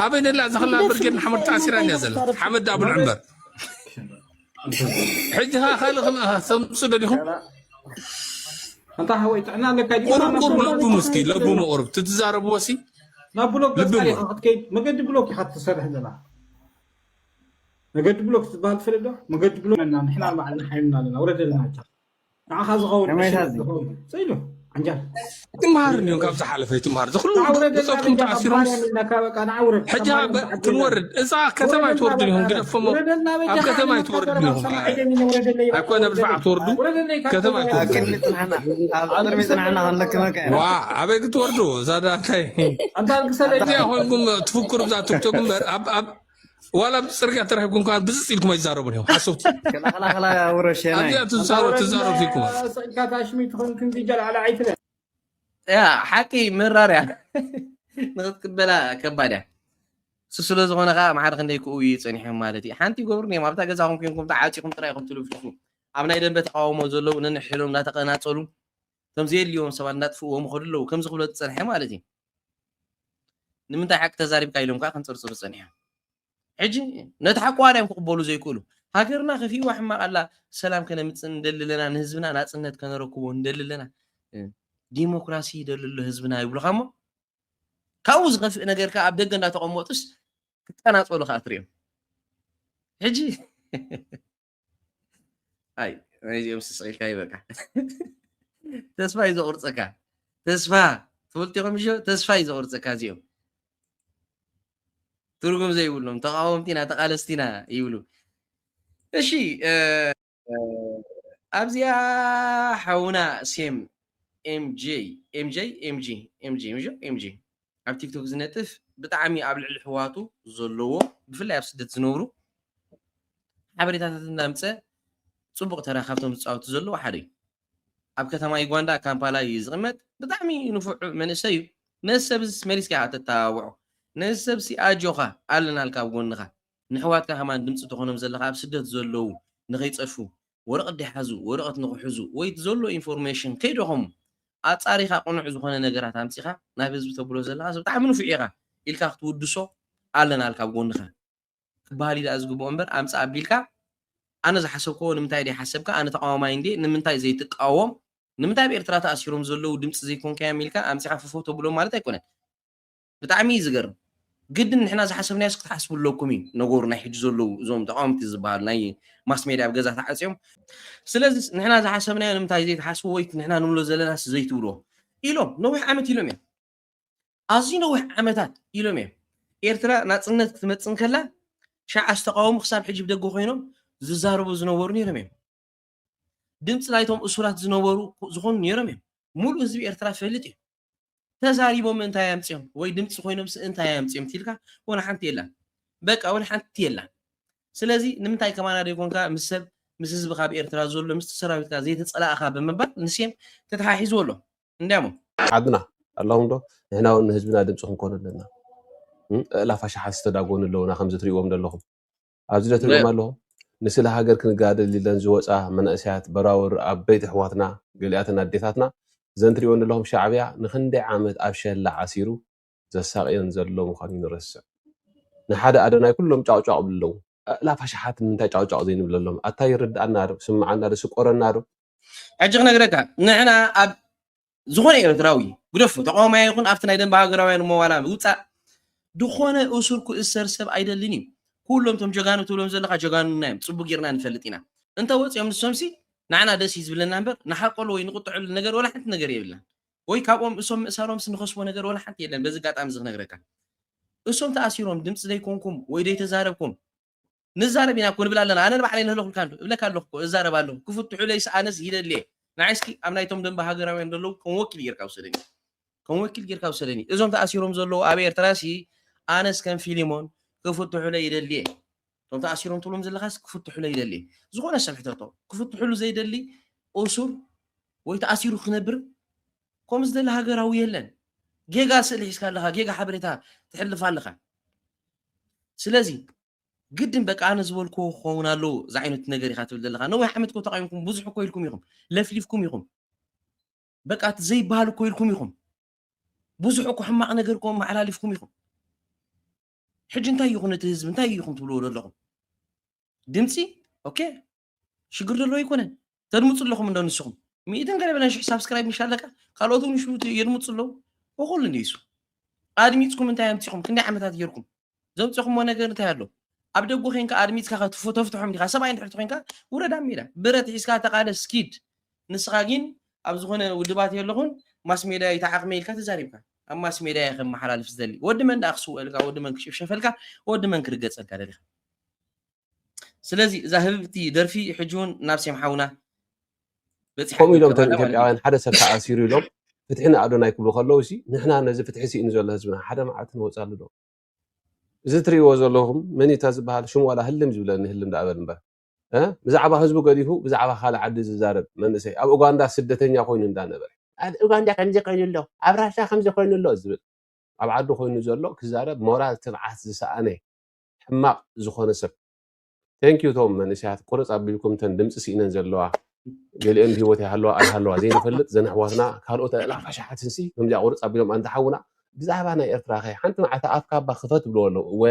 ኣበይ ነላ ዘኸላ ብርጌድ ንሓመድ ተኣሲራ እያ ዘላ ሓመድ ዳብል ዕምበር ሕጂ ኸ ካልእ ተምፁ ደሊኹም ኣንታ ሓወይ ጥዕና ኣለካ ድዩ? ቁሩብ ቁሩብ ለብሙ እስኪ ለብሙ ቁሩብ ትትዛረብዎ ሲ ናብ ብሎክ ልቢ ገጻሪ እሞ። ክትከይድ መገዲ ብሎክ ኢኻ ትሰርሕ ዘላ መገዲ ብሎክ ዝበሃል ትፈልጥ ዶ? መገዲ ብሎክ ኣለና ንሕና ባዕልና ሓይልና ኣለና ውረደልና እታ ንዓኻ ዝኸውን ከመይ ዕሽል ታዚ? ዝኸውን ስኢሉ ዓንጃል ኣይትምሃርን እዮም ካብ ዝሓለፈ ኣይትምሃር ዝኩሉ ንዓ ውረደልና ብፀትኩም በጃኻ ተኣሲሮምስ ባርያ ሚልናካ በቃ ንዓ ውረድ ሕጂ ኣብ ክንወርድ እዛ ከተማ ኣይትወርድን ኢኹም ግደፎሞ ኣብ ከተማ ኣይትወርድን ኢኹም ኣይ ኣይኮነ ብልፋዕ ትወርዱ ከተማ ኣይትወርዱ ኣብ ቅድሚ ፅናሕና ኣብ ቅድሚ ፅናሕና ክንልክመካ ኢና ዋ ኣበይ ክትወርዱ እዛ ዳታይ ኣንታ ክሰለ እዚኣ ኮይንኩም ትፍክሩ ብዛ ቲክቶክ እምበር ኣብ ኣብ ዋላ ኣብ ፅርግያ ተረኪብኩም ከዓ ብዝፅ ኢልኩም ኣይዛረቡን እዮም ሓሰውቲ ክላኽላኽላ ውረሸናይ ኣብዚኣ ትዛረቡ ትዛረቡ ኢልኩም ስኢልካ ታሽሚ ትኾን ክንዲ ጀልዓላ ኣይትበል ያ ሓቂ ምራር እያ ንክትቅበላ ከባድ እያ። እሱ ስለ ዝኾነ ከዓ ማዕረ ክንደይ ክእውዩ ጸኒሖም ማለት እዩ። ሓንቲ ይገብሩን እዮም ኣብታ ገዛኹም ኮንኩም ተዓፂኹም ጥራይ ኢኹም ትልፍልፉ። ኣብ ናይ ደንበ ተቃውሞ ዘለዉ ነንሕሎም እንዳተቀናፀሉ እቶም ዘየድልዎም ሰባት እንዳጥፍእዎም ይኸዱ ኣለዉ። ከምዚ ክብሎ ዝፀንሐ ማለት እዩ። ንምንታይ ሓቂ ተዛሪብካ ኢሎም ከዓ ክንፅርፅሩ ፀኒሖም። ሕጂ ነቲ ሓቂ ዋላ እዮም ክቕበሉ ዘይክእሉ። ሃገርና ከፊእዋ ሕማቕ ኣላ። ሰላም ከነምፅእ ንደሊ ኣለና፣ ንህዝብና ናፅነት ከነረክቦ ንደሊ ኣለና፣ ዲሞክራሲ ይደሊ ኣሎ ህዝብና ይብሉኻ እሞ ካብኡ ዝኸፍእ ነገር ከዓ ኣብ ደገ እንዳተቐመጡስ ክቀናፀሉ ከዓ ትሪኦም። ሕጂ ኣይ ናይዚኦም ስስቕ ኢልካ ይበቃ። ተስፋ እዩ ዘቑርፀካ። ተስፋ ትፈልጡ ኢኹም እሾ ተስፋ እዩ ዘቑርፀካ እዚኦም። ትርጉም ዘይብሎም ተቃወምቲ ኢና ተቃለስቲ ኢና ይብሉ። እሺ ኣብዚኣ ሓውና ሴም ኤምጄ ኤምጄ ኤምጂ ኤምጂ ኤምጂ ኣብ ቲክቶክ ዝነጥፍ ብጣዕሚ ኣብ ልዕሊ ኣሕዋቱ ዘለዎ ብፍላይ ኣብ ስደት ዝነብሩ ሓበሬታታት እናምፀ ፅቡቕ ተራ ካብቶም ዝፃወቱ ዘለዉ ሓደ እዩ። ኣብ ከተማ ዩጋንዳ ካምፓላ እዩ ዝቕመጥ። ብጣዕሚ ንፉዕ መንእሰይ እዩ። ነዚ ሰብስ መሊስካ ኢኻ ተተባብዖ። ነዚ ሰብሲ ኣጆኻ ኣለናልካ ኣብ ጎንኻ። ንሕዋትካ ከማን ድምፂ ትኾኖም ዘለኻ ኣብ ስደት ዘለዉ ንኸይፀፉ ወረቐት ደይሓዙ ወረቐት ንኽሕዙ ወይ እቲ ዘሎ ኢንፎርሜሽን ከይደኸሙ ኣፃሪኻ ቅኑዕ ዝኾነ ነገራት ኣምፂኻ ናብ ህዝቢ ተብሎ ዘለኻ ሰብ ብጣዕሚ ንፉዕ ኢኻ ኢልካ ክትውድሶ ኣለናልካ ኣብ ጎንኻ። ክበሃል እዩ ደኣ ዝግብኦ እምበር ኣምፅእ ኣቢልካ ኣነ ዝሓሰብክዎ ንምንታይ ደይ ሓሰብካ ኣነ ተቃዋማይ እንዴ ንምንታይ ዘይትቃወም ንምንታይ ኣብ ኤርትራ ተኣሲሮም ዘለዉ ድምፂ ዘይኮንካዮም ኢልካ ኣምፂኻ ፍፈው ተብሎም ማለት ኣይኮነን። ብጣዕሚ እዩ ዝገርም። ግድን ንሕና ዝሓሰብናዮስ ክትሓስቡ ኣለኩም እዩ ነገሩ ናይ ሕጂ ዘለዉ እዞም ተቃወምቲ ዝበሃሉ ናይ ማስ ሜድያ ኣብ ገዛ ተዓፅዮም። ስለዚ ንሕና ዝሓሰብናዮ ንምንታይ ዘይትሓስቡ ወይ ንሕና ንብሎ ዘለናስ ዘይትብልዎ ኢሎም ነዊሕ ዓመት ኢሎም እዮም። ኣዝዩ ነዊሕ ዓመታት ኢሎም እዮም። ኤርትራ ናጽነት ክትመጽእ እንከላ ሻዕ ዝተቃወሙ ክሳብ ሕጂ ብደገ ኮይኖም ዝዛረቡ ዝነበሩ ነይሮም እዮም። ድምፂ ናይቶም እሱራት ዝነበሩ ዝኾኑ ነይሮም እዮም። ሙሉእ ህዝቢ ኤርትራ ፈልጥ እዩ። ተዛሪቦም እንታይ ኣምፅኦም ወይ ድምፂ ኮይኖም እንታይ ኣምፅኦም ትልካ ወላ ሓንቲ የላን። በቃ ወላ ሓንቲ የላን። ስለዚ ንምንታይ ከማና ደይኮንካ ምስ ሰብ ምስ ህዝቢ ካብ ኤርትራ ዘሎ ምስቲ ሰራዊትካ ዘይተፀላእኻ ብምባል ንሴም ተተሓሒዝዎ ኣሎ። እንዲያሞ ዓድና ኣለኹም ዶ? ንሕና እውን ንህዝብና ድምፂ ክንኮን ኣለና። እም፣ እእላፍ ኣሽሓት ዝተዳጎኑ ኣለውና ከምዚ ትሪእዎም ዘለኹም። ኣብዚ ዶ ትሪእዎም ኣለኹም? ንስለ ሃገር ክንጋደል ኢለን ዝወፃ መናእሰያት በራውር ኣበይቲ ኣሕዋትና ገሊኣተን ኣዴታትና እዘን ትሪእወን ዘለኹም ሻዕብያ ንክንደይ ዓመት ኣብ ሸላ ዓሲሩ ዘሳቕየን ዘሎ ምዃኑ ይንረስዕ። ንሓደ ኣደናይ ኩሎም ጫውጫው ብለለዉ ኣእላፍ ኣሽሓት ንምንታይ ጫውጫው ዘይንብለሎም? ኣታ ይርድኣና ዶ? ስምዓና ዶ? ስቆረና ዶ? ሕጂ ክነግረካ ንሕና ኣብ ዝኾነ ኤርትራዊ ግደፎ ተቃዋማይ ይኹን ኣብቲ ናይ ደንበ ሃገራውያን መዋላ ውፃእ ዝኾነ እሱር ክእሰር ሰብ ኣይደልን እዩ። ኩሎም ቶም ጀጋኑ ትብሎም ዘለካ ጀጋኑና እዮም። ፅቡቅ ጌርና ንፈልጥ ኢና። እንተ ወፂኦም ንሶምሲ ንዓና ደስ እዩ ዝብለና እምበር ንሓቀሉ ወይ ንቁጥዐሉ ነገር ወላ ሓንቲ ነገር የብልና። ወይ ካብኦም እሶም ምእሳሮምስ ንኸስቦ ነገር ወላ ሓንቲ የለን። በዚ ኣጋጣሚ እዚ ክነግረካ እሶም ተኣሲሮም ድምፂ ዘይኮንኩም ወይ ዘይተዛረብኩም ንዛረብ ኢና እኮ ንብል ኣለና። ኣነ ንባዕለይ ንህለኩልካ እንዶ እብለካ ኣለኹ እኮ፣ እዛረብ ኣለኹ። ክፍትሑለይስ ኣነስ ይደሊ እየ። ንዓይ እስኪ ኣብ ናይቶም ደንበ ሃገራውያን ዘለዉ ከም ወኪል ጌርካ ውሰደኒ። ከም ወኪል ጌርካ ውሰደኒ። እዞም ተኣሲሮም ዘለዉ ኣብ ኤርትራሲ ኣነስ ከም ፊሊሞን ክፍትሑለይ ይደሊ እየ። እቶም ተኣሲሮም ትብሎም ዘለኻስ ክፍትሑለይ ይደሊ እየ። ዝኾነ ሰብ ሕተቶ። ክፍትሑሉ ዘይደሊ እሱር ወይ ተኣሲሩ ክነብር ከም ዝደሊ ሃገራዊ የለን። ጌጋ ስእሊ ሒዝካ ኣለኻ፣ ጌጋ ሓበሬታ ትሕልፍ ኣለኻ። ስለዚ ግድን በቃ ኣነ ዝበልክዎ ክኸውን ኣለዎ እዚ ዓይነት ነገር ኢኻ ትብል ዘለኻ። ነዊሕ ዓመት እኮ ተቓዊምኩም፣ ብዙሕ እኮ ኢልኩም ኢኹም፣ ለፍሊፍኩም ኢኹም። በቃ እቲ ዘይበሃል እኮ ኢልኩም ኢኹም። ብዙሕ እኮ ሕማቕ ነገር እኮ መሓላሊፍኩም ኢኹም። ሕጂ እንታይ ይኹን እቲ ህዝቢ እንታይ ይኹም ትብልዎ ዘለኹም? ድምፂ ኦኬ ሽግር ዘለዎ ኣይኮነን። ተድምፁ ኣለኹም እንዶ ንስኹም ሚእትን ገለ በለን ሽሕ ሳብስክራይብ ምሽ ኣለካ ካልኦት እውን ሽዑ የድምፁ ኣለዉ። እኹል እንዲ ይሱ ኣድሚፅኩም እንታይ ኣምፂኹም? ክንደይ ዓመታት ጌርኩም? ዘምፅኹምዎ ነገር እንታይ ኣሎ? ኣብ ደጉ ኮንካ ኣድሚፅካ ከትፎ ተፍትሖም ዲኻ? ሰብኣይ እንድሕር ኮይንካ ውረድ ኣብ ሜዳ ብረት ሒዝካ ተቓለስ ኪድ። ንስኻ ግን ኣብ ዝኾነ ውድባት የለኹን ማስ ሜድያ ይተዓቕመ ኢልካ ተዛሪብካ። ኣብ ማስ ሜድያ እየ ከመሓላልፍ ዝደሊ። ወዲ መን ደኣ ክስወእልካ? ወዲ መን ክሽፍሸፈልካ? ወዲ መን ክርገፀልካ ደሊኻ? ስለዚ እዛ ህብብቲ ደርፊ ሕጂ እውን ናብ ሴም ሓውና በፂሓ ከምኡ ኢሎም ትርከብ እቶም ኣላ ማለት እዩ። ኢትዮጵያውያን ሓደ ሰብ ተኣሲሩ ኢሎም ፍትሒ ንኣዶናይ ክብሉ ከለዉ ሲ ንሕና ነዚ ፍትሒ ስኢኑ ዘሎ ህዝብና ሓደ መዓልቲ ንወፅኣሉ ዶ? እዚ ትርእይዎ ዘለኹም መን እዩ እታ ዝበሃል ሽሙ ዋላ ህልም ዝብለኒ ህልም ደኣ በል እምበር እ ብዛዕባ ህዝቡ ገዲፉ ብዛዕባ ካልእ ዓዲ ዝዛረብ መንእሰይ ኣብ ኡጋንዳ ስደተኛ ኮይኑ እንዳነበረ ኣብ ኡጋንዳ ከምዚ ኮይኑ ኣሎ ኣብ ራሻ ከምዚ ኮይኑ ኣሎ ዝብል ኣብ ዓዱ ኮይኑ ዘሎ ክዛረብ ሞራል ትብዓት ዝሰኣነ ሕማቕ ዝኾነ ሰብ። Thank you ቶም መንእሰያት ቁርፅ ኣቢልኩም እተን ድምፂ ስኢነን ዘለዋ ገሊአን ብሂወት ይሃለዋ ኣይሃለዋ ዘይንፈልጥ ዘን ኣሕዋትና ካልኦት ኣእላፍ ኣሽሓትን ሲ ከምዚኣ ቁርፅ ኣቢሎም ኣንታ ሓውና ብዛዕባ ናይ ኤርትራ ከ ሓንቲ መዓልቲ ኣፍካ እባ ክፈት ብልዎ ኣለዉ እወ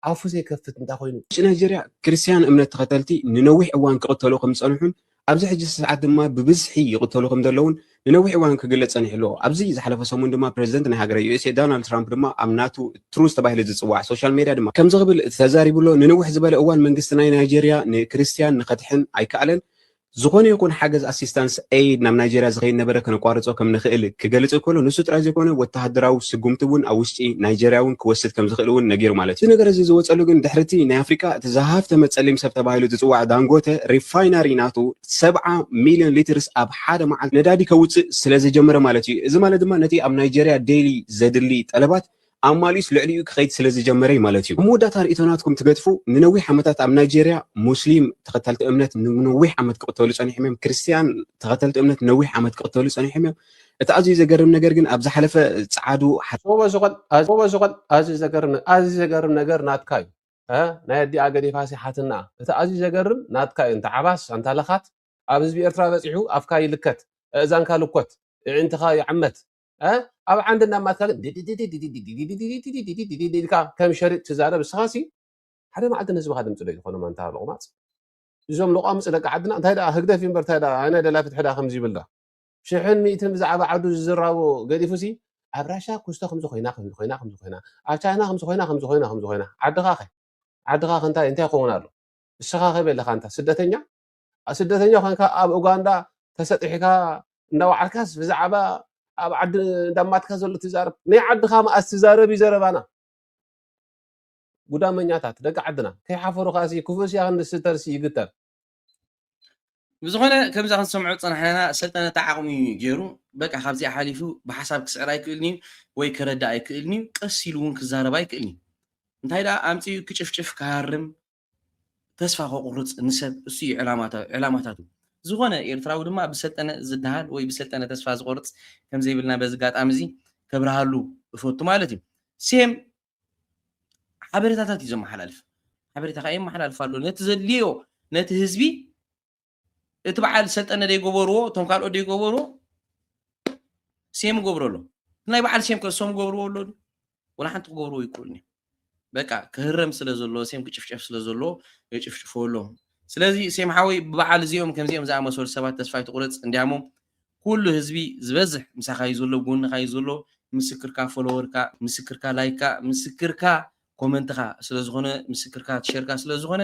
ኣፉ ዘይከፍት እንታይ ኮይኑ ውጭ ናይጀርያ ክርስትያን እምነት ተኸተልቲ ንነዊሕ እዋን ክቕተሉ ከም ዝጸንሑን ኣብዚ ሕጂ ሰዓት ድማ ብብዝሒ ይቕተሉ ከም ዘለውን ንነዊሕ እዋን ክግለጽ ጸኒሑ ኣሎ። ኣብዚ ዝሓለፈ ሰሙን ድማ ፕረዚደንት ናይ ሃገረ ዩኤስኤ ዶናልድ ትራምፕ ድማ ኣብ ናቱ ትሩዝ ተባሂሉ ዝጽዋዕ ሶሻል ሜድያ ድማ ከምዚ ክብል ተዛሪቡ ኣሎ። ንንውሕ ዝበለ እዋን መንግስቲ ናይ ናይጀርያ ንክርስትያን ንኸድሕን ኣይከኣለን። ዝኾነ ይኹን ሓገዝ ኣሲስታንስ ኤይድ ናብ ናይጀርያ ዝኸይድ ነበረ ከነቋርጾ ከም ንኽእል ክገልጽ ከሎ ንሱ ጥራይ ዘይኮነ ወተሃደራዊ ስጉምቲ እውን ኣብ ውሽጢ ናይጀርያ እውን ክወስድ ከም ዝኽእል እውን ነጊሩ ማለት እዩ። እዚ ነገር እዚ ዝወጸሉ ግን ድሕርቲ ናይ ኣፍሪቃ እቲ ዝሃፍተመ ጸሊም ሰብ ተባሂሉ ዝጽዋዕ ዳንጎተ ሪፋይናሪ ናቱ ሰብዓ ሚልዮን ሊትርስ ኣብ ሓደ መዓልቲ ነዳዲ ከውጽእ ስለ ዝጀመረ ማለት እዩ። እዚ ማለት ድማ ነቲ ኣብ ናይጀርያ ዴይሊ ዘድሊ ጠለባት ኣማሊኡስ ልዕሊኡ ክኸይድ ስለ ዝጀመረ እዩ ማለት እዩ። ኣብ መወዳእታ ርእይቶ ናትኩም ትገድፉ ንነዊሕ ዓመታት ኣብ ናይጀርያ ሙስሊም ተኸተልቲ እምነት ንነዊሕ ዓመት ክቕተሉ ጸኒሖም እዮም። ክርስትያን ተኸተልቲ እምነት ነዊሕ ዓመት ክቕተሉ ጸኒሖም እዮም። እቲ ኣዝዩ ዘገርም ነገር ግን ኣብ ዝሓለፈ ጸዓዱ ሓ- ሶበ ዝኾን ኣዝ- ሶበ ዝኾን ኣዝዩ ዘገርም ኣዝዩ ዘገርም ነገር ናትካ እዩ። እ? ናይ ኣዲኣ ገዲፋሲ ሓትና እቲ ኣዝዩ ዘገርም ናትካ እዩ። እንተ ዓባስ ኣንታ ለኻት ኣብ ህዝቢ ኤርትራ በጺሑ ኣፍካ ይልከት፣ እእዛንካ ልኮት፣ እዕንትኻ ይዕመት። እ? ኣብ ዓንዲ እናማትካ ግን ኢልካ ከም ሸሪጥ ትዛረብ እስኻሲ ሓደ መዓልቲ ንህዝብኻ ድምፂ ዶ ዝኾኖም ኣንታ ሎቕማፅ እዞም ሎቋምፅ ደቂ ዓድና እንታይ ደኣ ህግደፍ እዩ እምበር እንታይ ደኣ ኣነ ደላ ፍትሒ ደኣ ከምዚ ይብል ዶ ሽሕን ሚእትን ብዛዕባ ዓዱ ዝዝራቦ ገዲፉሲ ኣብ ራሻ ኩስቶ ከምዚ ኮይና ከምዚ ኮይና ከምዚ ኮይና ኣብ ቻይና ከምዚ ኮይና ከምዚ ኮይና ከምዚ ኮይና ዓድኻ ኸ ዓድኻ ከ እንታይ እንታይ ክኸውን ኣሎ እስኻ ከ በለኻ እንታ ስደተኛ ስደተኛ ኮንካ ኣብ ኡጋንዳ ተሰጢሕካ እንዳወዓልካስ ብዛዕባ ኣብ ዓዲ እንዳማትካ ዘሎ ትዛረብ ናይ ዓድኻ መኣስ ትዛረብ እዩ ዘረባና ጉዳመኛታት ደቂ ዓድና ከይሓፈሩ ከኣሲ ክፉእ ሲያ ክንድስተርሲ ይግተር ብዝኾነ ከምዛ ክንሰምዖ ዝፀናሕና ሰልጠነ ተዓቕሚ ገይሩ በቃ ካብዚኣ ሓሊፉ ብሓሳብ ክስዕር ኣይክእልን እዩ ወይ ክረዳእ ኣይክእልን እዩ ቀስ ኢሉ እውን ክዛረብ ኣይክእልን እዩ እንታይ ደኣ ኣምፅኡ ክጭፍጭፍ ክሃርም ተስፋ ከቑርፅ ንሰብ እሱ እዩ ዕላማታቱ ዝኾነ ኤርትራዊ ድማ ብሰልጠነ ዝደሃል ወይ ብሰልጠነ ተስፋ ዝቆርፅ ከምዘይብልና በዚ ጋጣሚ እዚ ከብርሃሉ እፈቱ ማለት እዩ ሴም ሓበሬታታት እዩ ዘመሓላልፍ ሓበሬታ ከዓ የመሓላልፍ ኣሎ ነቲ ዘድልዮ ነቲ ህዝቢ እቲ በዓል ሰልጠነ ደይገበርዎ እቶም ካልኦት ደይገበርዎ ሴም ገብሮ ኣሎ ናይ በዓል ሴም ከሶም ገብርዎ ኣሎ ወላ ሓንቲ ክገብርዎ ይክእሉ በቃ ክህረም ስለ ዘለዎ ሴም ክጭፍጨፍ ስለ ዘለዎ የጭፍጭፎ ኣሎ ስለዚ ሴም ሓወይ ብበዓል እዚኦም ከምዚኦም ዝኣመሰሉ ሰባት ተስፋ ይትቁረፅ እንዲያሞ ኩሉ ህዝቢ ዝበዝሕ ምሳኻ እዩ ዘሎ ጎንኻ እዩ ዘሎ ምስክርካ ፎሎወርካ ምስክርካ ላይካ ምስክርካ ኮመንትኻ ስለዝኾነ ምስክርካ ትሸርካ ስለዝኾነ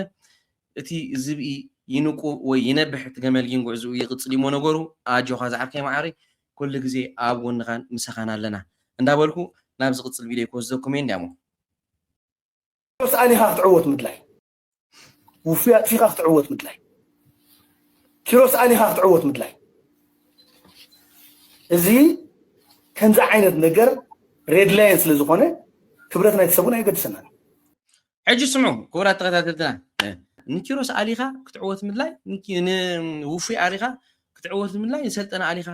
እቲ ዝብኢ ይንቁ ወይ ይነብሕ እቲ ገመል ግን ጉዕዝኡ ይቕጽል እሞ ነገሩ ኣጆኻ ዝዓርከይ መዓረይ ኩሉ ግዜ ኣብ ጎንኻን ምሳኻን ኣለና እንዳበልኩ ናብ ዝቕጽል ቪድዮ ክወስደኩም እየ እንዲያሞ ስኣን ኢኻ ክትዕወት ምድላይ ውፉይ ኣጥፊኻ ክትዕወት ምድላይ፣ ኪሮስ ኣሊኻ ክትዕወት ምድላይ። እዚ ከምዚ ዓይነት ነገር ሬድ ላይን ስለ ዝኾነ ክብረት ናይቲ ሰብን ኣየገድሰናን። ሕጂ ስምዑ ክቡራት ተኸታተልትና፣ ንኪሮስ ኣሊኻ ክትዕወት ምድላይ፣ ንውፉይ ኣሊኻ ክትዕወት ምድላይ፣ ንሰልጠነ ኣሊኻ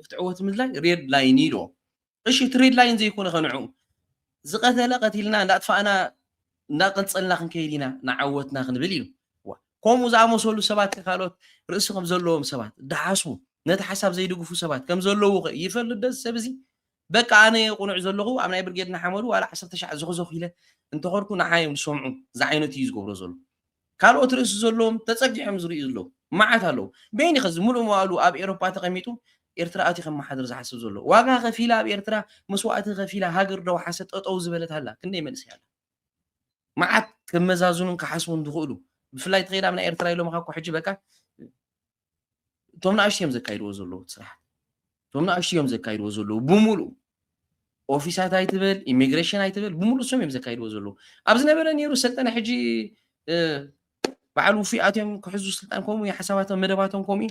ክትዕወት ምድላይ ሬድ ላይን ኢልዎ። እሺ እቲ ሬድ ላይን ዘይኮነ ከንዑ ዝቐተለ ቀቲልና እንዳጥፋእና እንዳቀንፀልና ክንከይድ ኢና ንዓወትና ክንብል ኢሉ። ከምኡ ዝኣመሰሉ ሰባት ካልኦት ርእሲ ከም ዘለዎም ሰባት ድሓስቡ ነቲ ሓሳብ ዘይድግፉ ሰባት ከም ዘለዉ ይፈልጥ ዶ ሰብ እዚ? በቃ ኣነ ቁኑዕ ዘለኹ ኣብ ናይ ብርጌድ ንሓመዱ ዋላ ዓሰርተ ሻዕ ዝኽዘኹ ኢለ እንተኸድኩ ንዓዮም ዝሰምዑ ዝዓይነቱ እዩ ዝገብሮ ዘሎ። ካልኦት ርእሲ ዘለዎም ተፀጊሖም ዝርእዩ ዘለዉ መዓት ኣለዉ። በይኒ ከዚ ሙሉእ መዋሉ ኣብ ኤሮፓ ተቐሚጡ ኤርትራ ኣትዩ ከመሓድር ዝሓስብ ዘሎ ዋጋ ከፊላ ኣብ ኤርትራ መስዋእቲ ከፊላ ሃገር ደው ሓሰ ጠጠው ዝበለት ኣላ ክንደይ መንእሰይ ኣላ። መዓት ከመዛዝኑን ክሓስቡን ዝኽእሉ ብፍላይ ተኸይዳ ኣብ ናይ ኤርትራ ኢሎም እኮ ሕጂ በቃ እቶም ንኣሽቱ እዮም ዘካይድዎ ዘለዉ ስራሕ እቶም ንኣሽቱ እዮም ዘካይድዎ ዘለዉ ብሙሉ ኦፊሳት ኣይትበል ኢሚግሬሽን ኣይትበል ብሙሉ እሶም እዮም ዘካይድዎ ዘለዉ ኣብ ዝነበረ ነይሩ ሰልጠነ ሕጂ በዓል ውፉይ ኣትዮም ክሕዙ ስልጣን ከምኡ ሓሳባቶም መደባቶም ከምኡ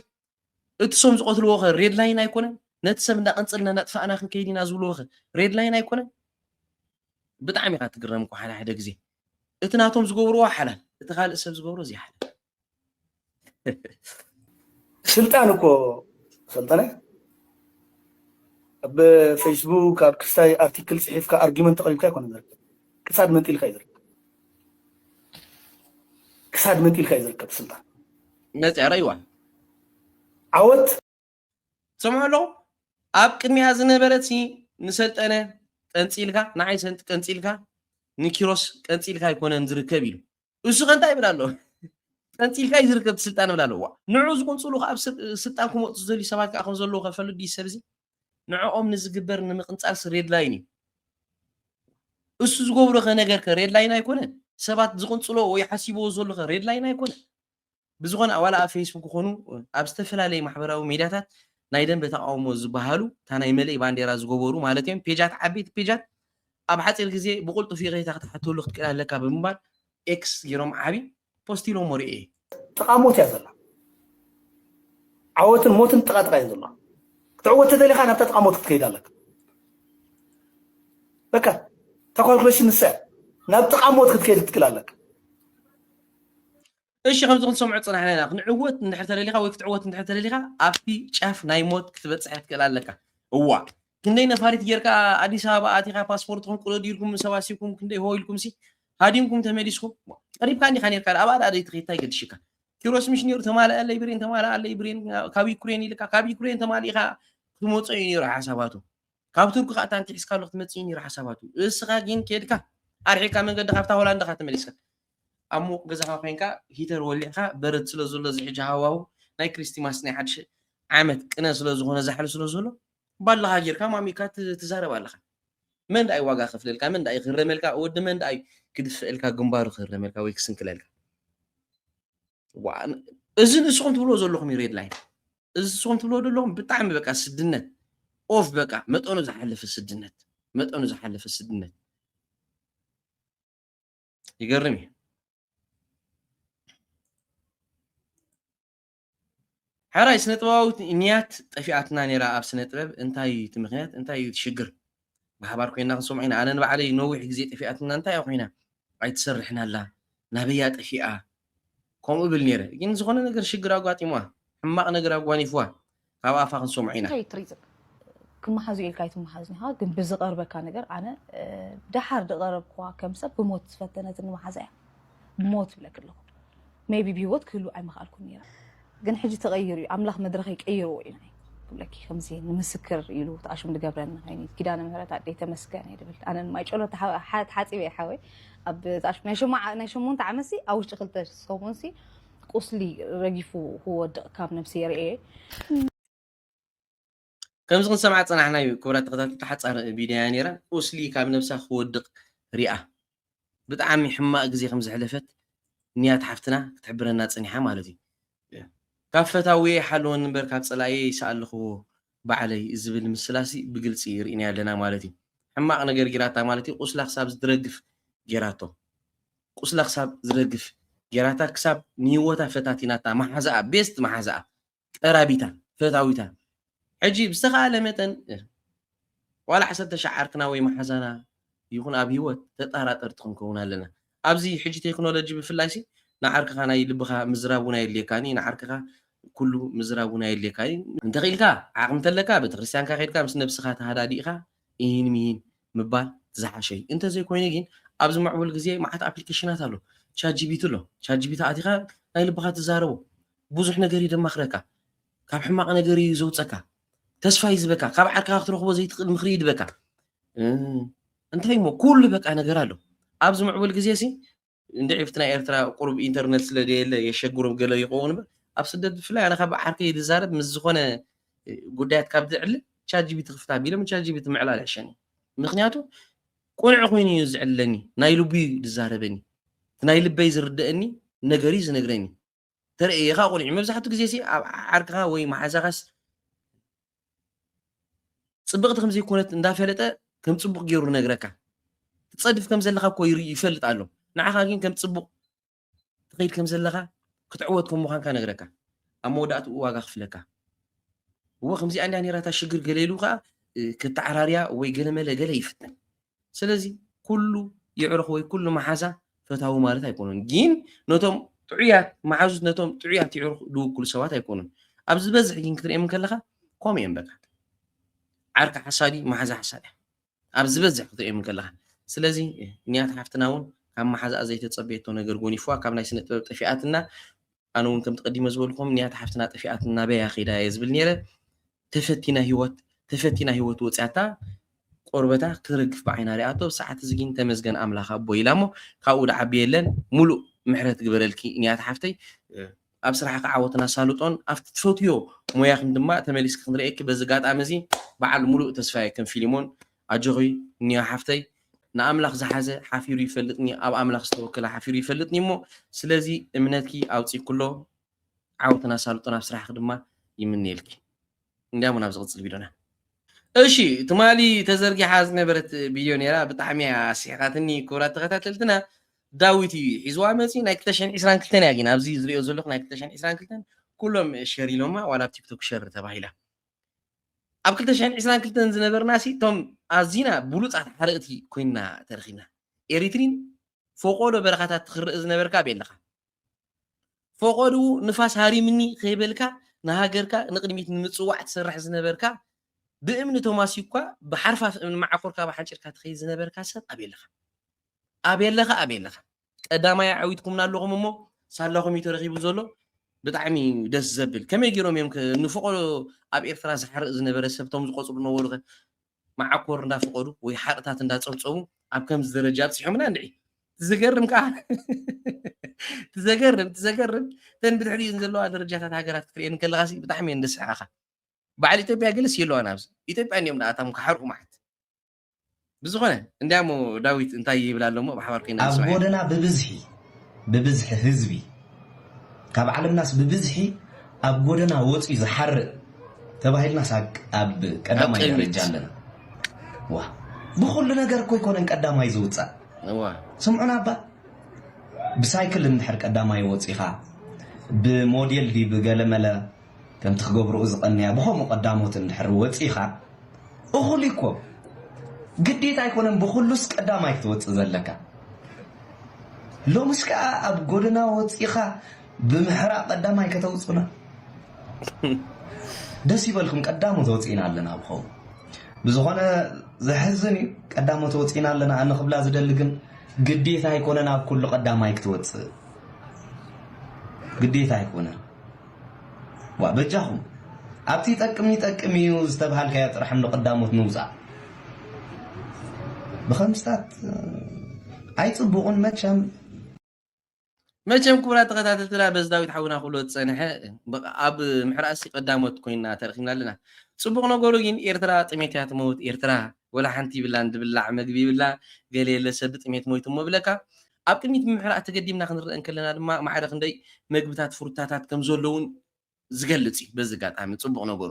እቲ ሶም ዝቐትልዎ ኸ ሬድ ላይን ኣይኮነን ነቲ ሰብ እንዳቐንፀልና እናጥፋእና ክንከይድ ኢና ዝብልዎ ኸ ሬድ ላይን ኣይኮነን ብጣዕሚ ኢኻ ትግረም እኮ ሓደ ሓደ ግዜ እቲ ናቶም ዝገብርዎ ሓላል እቲ ካልእ ሰብ ዝገብሮ ዘይሓላል ስልጣን እኮ ሰልጠነ ኣብ ፌስቡክ ኣብ ክስታይ ኣርቲክል ፅሒፍካ ኣርጊመንት ተቐሪብካ ኣይኮነ ዝርከብ ክሳድ መንጢልካ እዩ ዝርከብ ክሳድ መንጢልካ እዩ ዝርከብ ስልጣን መፅያ ረይዋ ዓወት ትሰምዖ ኣለኹ ኣብ ቅድሚያ ዝነበረት ንሰልጠነ ቀንፂልካ ንዓይ ሰንጢ ቀንፂልካ ንኪሮስ ቀንፂልካ ኣይኮነን ዝርከብ ኢሉ እሱ ከ እንታይ ይብል ኣሎ ቀንፂልካ እዩ ዝርከብ ስልጣን ይብል ኣለዋ ንዑ ዝቁንፅሉ ኣብ ስልጣን ክመፁ ዝደልዩ ሰባት ከዓ ከም ዘለዉ ከፈልጥ ድዩ ሰብ እዚ ንዕኦም ንዝግበር ንምቅንፃል ሬድ ላይን እዩ እሱ ዝገብሮ ከ ነገር ከ ሬድ ላይን ኣይኮነ ሰባት ዝቅንፅሎ ወይ ሓሲብዎ ዘሎ ከ ሬድ ላይን ኣይኮነ ብዝኾነ ዋላ ኣብ ፌስቡክ ይኾኑ ኣብ ዝተፈላለዩ ማሕበራዊ ሚድያታት ናይ ደንበ ተቃውሞ ዝበሃሉ እታ ናይ መለይ ባንዴራ ዝገበሩ ማለት እዮም ፔጃት ዓበይቲ ፔጃት ኣብ ሓፂር ግዜ ብቁልጡፍ ይቅሬታ ክትሓተሉ ክትክእል ኣለካ ብምባል ኤክስ ገይሮም ዓቢ ፖስት ኢሎሞ ርኤ ተቃሞት እያ ዘላ ዓወትን ሞትን ጥቃጥቃ እየን ዘለዋ ክትዕወት ተደሊካ ናብታ ተቃሞት ክትከይድ ኣለካ በቃ እታ ካልኩሌሽን ንሳ እያ ናብ ተቃሞት ክትከይድ ክትክእል ኣለካ እሺ ከምዚ ክንሰምዖ ፅናሕና ኢና ክንዕወት እንድሕር ተደሊካ ወይ ክትዕወት እንድሕር ተደሊካ ኣብቲ ጫፍ ናይ ሞት ክትበፅሕ ክትክእል ኣለካ እዋ ክንደይ ነፋሪት ጌርካ ኣዲስ ኣበባ ኣቲካ ፓስፖርትኩም ቅደዱ ኢልኩም ሰባሲብኩም ክንደይ ሆ ኢልኩም ሲ ሃዲምኩም ተመሊስኩም ቀሪብካ እንዲካ ኔርካ ኣብ ኣዳ ደይ ትኸይታ ይገድሽካ ኪሮስ ምሽ ነይሩ ተማልኣለይ ብሬን ተማልኣለይ ብሬን ካብ ዩክሬን ኢልካ ካብ ዩክሬን ተማሊእካ ክትመፆ እዩ ነይሩ ሓሳባቱ ካብ ቱርኪ ከዓ ታንኪ ሒዝካ ኣሎ ክትመፅእ እዩ ነይሩ ሓሳባቱ እስኻ ግን ከድካ ኣርሒካ መንገዲ ካብታ ሆላንድ ካ ተመሊስካ ኣብ ሙቕ ገዛኻ ኮይንካ ሂተር ወሊዕካ በረድ ስለ ዘሎ እዚ ሕጂ ሃዋው ናይ ክሪስቲማስ ናይ ሓድሽ ዓመት ቅነ ስለ ዝኾነ ዛሕሊ ስለ ዘሎ ባልኻ ጌርካ ማሚካ ትዛረብ ኣለኻ መን ደኣይ ዋጋ ከፍለልካ መን ደኣይ ክረመልካ ወዲ መን ደኣይ ክድፍእልካ ግንባሩ ክረመልካ ወይ ክስንክለልካ እዚ ንስኹም ትብልዎ ዘለኹም እዩ ሬድ ላይን እዚ ንስኹም ትብልዎ ዘለኹም ብጣዕሚ በቃ ስድነት ኦፍ በቃ መጠኑ ዝሓለፈ ስድነት መጠኑ ዝሓለፈ ስድነት ይገርም እዩ ሕራይ ስነ ጥበባዊት ንያት ጠፊኣትና ነይራ ኣብ ስነ ጥበብ እንታይ እቲ ምክንያት እንታይ እዩ ሽግር ብሓባር ኮይና ክንሰምዖ ኢና ኣነ ንባዕለይ ነዊሕ ግዜ ጠፊኣትና እንታይ እያ ኮይና ኣይትሰርሕን ኣላ ናበያ ጠፊኣ ከምኡ ብል ነይረ ግን ዝኾነ ነገር ሽግር ኣጓጢምዋ ሕማቕ ነገር ኣጓኒፍዋ ካብ ኣፋ ክንሰምዖ ኢና እንታይ ትሪዝም ክመሓዙ ኢልካ ኣይትመሓዝን ኢኻ ግን ብዝቐርበካ ነገር ኣነ ደሓር ዝቐረብክዋ ከም ሰብ ብሞት ዝፈተነትኒ መሓዛ እያ ብሞት ይብለክ ኣለኹ maybe ብሂወት ክህሉ ኣይምኽኣልኩን ነይረ ግን ሕጂ ተቐይሩ እዩ ኣምላኽ መድረኸይ ቀይርዎ እዩ ናይ ክብለኪ ከምዚ ንምስክር ኢሉ ተኣሽም ዝገብረኒ ኮይኑ ኪዳነ ምህረት ኣደይ ተመስገን እየ ድብል ኣነ ማይ ጨሎ ተሓፂበ እየ ሓወይ ኣብ ተኣሽም ናይ ሸማ ናይ ሸሞንተ ዓመት ሲ ኣብ ውሽጢ ክልተ ሰሙን ሲ ቁስሊ ረጊፉ ክወድቕ ካብ ነብሲ የርእየ ከምዚ ክንሰምዓ ፀናሕና እዩ ክብራት ተኸታተልቲ ሓፃር ቪድያ ነይራ ቁስሊ ካብ ነብሳ ክወድቕ ሪኣ ብጣዕሚ ሕማቕ ግዜ ከም ዘሕለፈት ንያት ሓፍትና ክትሕብረና ፀኒሓ ማለት እዩ ካብ ፈታውየ ሓለወኒ እምበር ካብ ፀላእየ ይስኣልኽዎ ባዕለይ ዝብል ምስላሲ ብግልፂ ርኢና ኣለና ማለት እዩ ሕማቕ ነገር ጌራታ ማለት እዩ ቁስላ ክሳብ ዝረግፍ ጌራቶ ቁስላ ክሳብ ዝረግፍ ጌራታ ክሳብ ንህይወታ ፈታቲናታ፣ መሓዛኣ፣ ቤስት መሓዛኣ፣ ቀራቢታ፣ ፈታዊታ። ሕጂ ብዝተኻእለ መጠን፣ እ፣ ዋላ ዓሰርተ ሻዕ ዓርክና ወይ መሓዛና ይኹን ኣብ ህይወት ተጣራጠርቲ ክንከውን ኣለና። ኣብዚ ሕጂ ቴክኖሎጂ ብፍላይ ሲ ንዓርክኻ ናይ ልብኻ ምዝራብ እውን ኣየድልየካን እዩ፣ ንዓርክኻ ኩሉ ምዝራብ እውን ኣየድልየካን እዩ። እንተኽኢልካ፣ ዓቕሚ እንተለካ፣ ቤተክርስትያንካ ከይድካ ምስ ነብስኻ ተሃዳዲእካ፣ ኢሂን ሚሂን ምባል ዝሓሸ እዩ። እንተዘይኮይኑ ግን፣ ኣብዚ ምዕቡል ግዜ መዓት ኣፕሊኬሽናት ኣሎ። ቻት ጂ ቢ ቲ ኣሎ። ቻት ጂ ቢ ቲ ኣቲኻ ናይ ልብኻ ትዛረቦ። ብዙሕ ነገር እዩ ደማኽረካ። ካብ ሕማቕ ነገር እዩ ዘውፀካ። ተስፋ እዩ ዝበካ። ካብ ዓርክኻ ክትረኽቦ ዘይትኽእል ምኽሪ እዩ ድበካ። እ፣ እንታይ እሞ፣ ኩሉ በቃ ነገር ኣሎ። ኣብዚ ምዕቡል ግዜ ሲ፣ እንድዒ ኣብቲ ናይ ኤርትራ ቁሩብ ኢንተርነት ስለ ዘየለ የሸግሮም ገለ ይኸውን እምበር፣ ኣብ ስደት ብፍላይ ኣነ ካብ ዓርከይ ዝዛረብ ምስ ዝኾነ ጉዳያት ካብ ዝዕልል ቻት ጂ ቢ ቲ ክፍት ኣቢለ ቻት ጂ ቢ ቲ ምዕላል ይሕሸኒ። ምኽንያቱ ቅኑዕ ኮይኑ እዩ ዝዕልለኒ፣ ናይ ልቡ እዩ ዝዛረበኒ። እቲ ናይ ልበይ ዝርደአኒ ነገር እዩ ዝነግረኒ። ተርእየኻ ቁኑዕ እዩ። መብዛሕትኡ ግዜ ሲ ኣብ ዓርክኻ ወይ መሓዛኻስ ጽብቕቲ ከም ዘይኮነት እንዳፈለጠ ከም ጽቡቕ ገይሩ ነግረካ። ትጸድፍ ከም ዘለኻ እኮ ይርኢ፣ ይፈልጥ ኣሎ። ንዓኻ ግን ከም ጽቡቕ ትኸይድ ከም ዘለኻ፣ ክትዕወት ከም ምዃንካ ነግረካ። ኣብ መወዳእትኡ ዋጋ ክፍለካ። እወ፣ ከምዚኣ እንድያ ነይራ እታ ሽግር ገለ ኢሉ ከኣ፣ እ፣ ከተዓራርያ ወይ ገለ መለ ገለ ይፍትን። ስለዚ ኩሉ የዕሩኽ ወይ ኩሉ መሓዛ ፈታዊ ማለት ኣይኮነን። ግን ነቶም ጥዑያት መሓዙት፣ ነቶም ጥዑያት የዕሩኽ ዝውክሉ ሰባት ኣይኮኑን። ኣብ ዝበዝሕ ግን ክትርእዮም ከለኻ ከምኡ እዮም በቃ። ዓርኪ ሓሳዲ፣ መሓዛ ሓሳድያ። ኣብ ዝበዝሕ ክትርእዮም ከለኻ። ስለዚ ንያት ሓፍትና እውን ካብ መሓዛኣ ዘይተጸበየቶ ነገር ጎኒፍዋ፣ ካብ ናይ ስነ ጥበብ ጠፊኣትና። ኣነ እውን ከምቲ ቀዲመ ዝበልኩም ንያት ሓፍትና ጠፊኣትና በያ ከይዳ እየ ዝብል ነይረ። ተፈቲና ህይወት፣ ተፈቲና ህይወት ወጽያታ ቆርበታ ክረግፍ ብዓይና ሪኣቶ። ብሰዓት እዚ ግን ተመስገን ኣምላኽ ኣቦ ኢላ እሞ ካብኡ ድዓቢ የለን። ሙሉእ ምሕረት ግበረልኪ ንያት ሓፍተይ። ኣብ ስራሕኪ ዓወትን ኣሳልጦን፣ ኣብቲ ትፈትዮ ሞያኽን ድማ ተመሊስኪ ክንርእየኪ በዚ ኣጋጣሚ እዚ በዓል ሙሉእ ተስፋ እየ። ከም ፊሊሞን ኣጆኺ ንያ ሓፍተይ፣ ንኣምላኽ ዝሓዘ ሓፊሩ ይፈልጥኒ፣ ኣብ ኣምላኽ ዝተወከለ ሓፊሩ ይፈልጥኒ እሞ፣ ስለዚ እምነትኪ ኣውጺእኪ ኣሎ፣ ዓወትን ኣሳልጦን ኣብ ስራሕኪ ድማ ይምነየልኪ። እንዲያሞ ናብ ዝቕጽል ቪድዮና። እሺ፣ ትማሊ ተዘርጊሓ ዝነበረት ቪድዮ ነይራ፣ ብጣዕሚ እያ ኣስሒቓትኒ። ክቡራት ተኸታተልትና፣ ዳዊት እዩ ሒዝዋ መፂኡ። ናይ ክልተ ሽሕን ዕስራን ክልተን እያ ግን ኣብዚ ዝሪኦ ዘለኹ ናይ ክልተ ሽሕን ዕስራን ክልተን ኩሎም ሸር ኢሎማ፣ ዋላ ኣብ ቲክቶክ ሸር ተባሂላ። ኣብ ክልተ ሽሕን ዕስራን ክልተን ዝነበርና ሲ እቶም ኣዚና ብሉፃት ሓረቕቲ ኮይንና ተረኺብና። ኤሪትሪን ፈቆዶ በረኻታት ትኽርእ ዝነበርካ ኣበይ ኣለኻ? ፈቆድኡ ንፋስ ሃሪምኒ ከይበልካ ንሃገርካ ንቕድሚት ንምጽዋዕ ትሰርሕ ዝነበርካ ብእምኒ ተማሲኳ ብሓርፋፍ እምኒ መዓኮርካ ብሓንጭርካ ትኸይድ ዝነበርካ ሰብ ኣበይ ኣለኻ? ኣበይ ኣለኻ? ኣበይ ኣለኻ? ቀዳማይ ኣዕዊትኩምና ኣለኹም እሞ ሳላኹም እዩ ተረኺቡ ዘሎ። ብጣዕሚ ደስ ዘብል። ከመይ ገይሮም እዮም ከ ንፈቆዶ ኣብ ኤርትራ ዝሓርእ ዝነበረ ሰብ ቶም ዝቆጽሩ ነበሩ ከ መዓኮር እንዳፈቀዱ ወይ ሓርታት እንዳጸብጸቡ ኣብ ከምዚ ደረጃ ኣብጺሖምና እንድዒ። ትዘገርም ከኣ። ትዘገርም፣ ትዘገርም። ተን ብድሕሪኡ ዘለዋ ደረጃታት ሃገራት ክትርእየን ከለኻ ሲ ብጣዕሚ እየን ደስሕቓኻ። በዓል ኢትዮጵያ ገለስ የለዋን ኣብዚ። ኢትዮጵያ እንዲኦም ደኣ እቶም ክሓርቁ መዓት። ብዝኾነ፣ እንዲያሞ ዳዊት እንታይ ይብል ኣሎ እሞ ብሓባር ኮይና ኣብ ንስምዐዮ። ጎደና ብብዝሒ፣ ብብዝሒ ህዝቢ፣ ካብ ዓለምናስ ብብዝሒ ኣብ ጎደና ወፂኡ ዝሓርእ ተባሂልናስ ኣብ፣ ኣብ ቀዳማይ ኣብ ቅድሚት። ደረጃ ኣለና። ዋ፣ ብኹሉ ነገር እኮ ኣይኮነን ቀዳማይ ዝውፃእ። እዋ። ስምዑና እባ፣ ብሳይክል እንድሕር ቀዳማይ ወፂኻ፣ ብሞዴል ድዩ ብገለመለ ከምቲ ክገብርኡ ዝቐንያ ብኸምኡ ቀዳሞት እንድሕር ወፂኻ፣ እኹል እዩ እኮ። ግዴታ ኣይኮነን ብኹሉስ ቀዳማይ ክትወፅእ ዘለካ። ሎምስ ከኣ ኣብ ጎደና ወፂኻ ብምሕራቕ ቀዳማይ ከተውፅኡና። ደስ ይበልኩም፣ ቀዳሞት ወፂእና ኣለና ብኸምኡ። ብዝኾነ ዘሕዝን እዩ፣ ቀዳሞት ወፂእና ኣለና። ኣነ ክብላ ዝደሊ ግን ግዴታ ኣይኮነን ኣብ ኩሉ ቀዳማይ ክትወፅእ። ግዴታ ኣይኮነን። ዋ፣ በጃኹም፣ ኣብቲ ይጠቅም ይጠቅም እዩ ዝተብሃልካዮ ጥራሕ እንዶ ቀዳሞት ንውፃእ። ብኸምስታት ኣይፅቡቕን መቸም። መቸም ክቡራት ተኸታተልትና፣ በዚ ዳዊት ሓውና ክብሎ ዝፀንሐ፣ በቃ ኣብ ምሕራእሲ ቀዳሞት ኮይና ተረኺብና ኣለና። ፅቡቕ ነገሩ ግን ኤርትራ ጥሜት እያ ትመውት፣ ኤርትራ ወላ ሓንቲ ይብላን ድብላዕ መግቢ ይብላ፣ ገለ የለ ሰብ ጥሜት ሞይቱ እሞ ብለካ። ኣብ ቅድሚት ብምሕራእ ተገዲምና ክንረአ እንከለና ድማ ማዕረ ክንደይ መግብታት ፍሩታታት ከም ዘለውን ዝገልጽ እዩ። በዚ ኣጋጣሚ ጽቡቕ ነገሩ።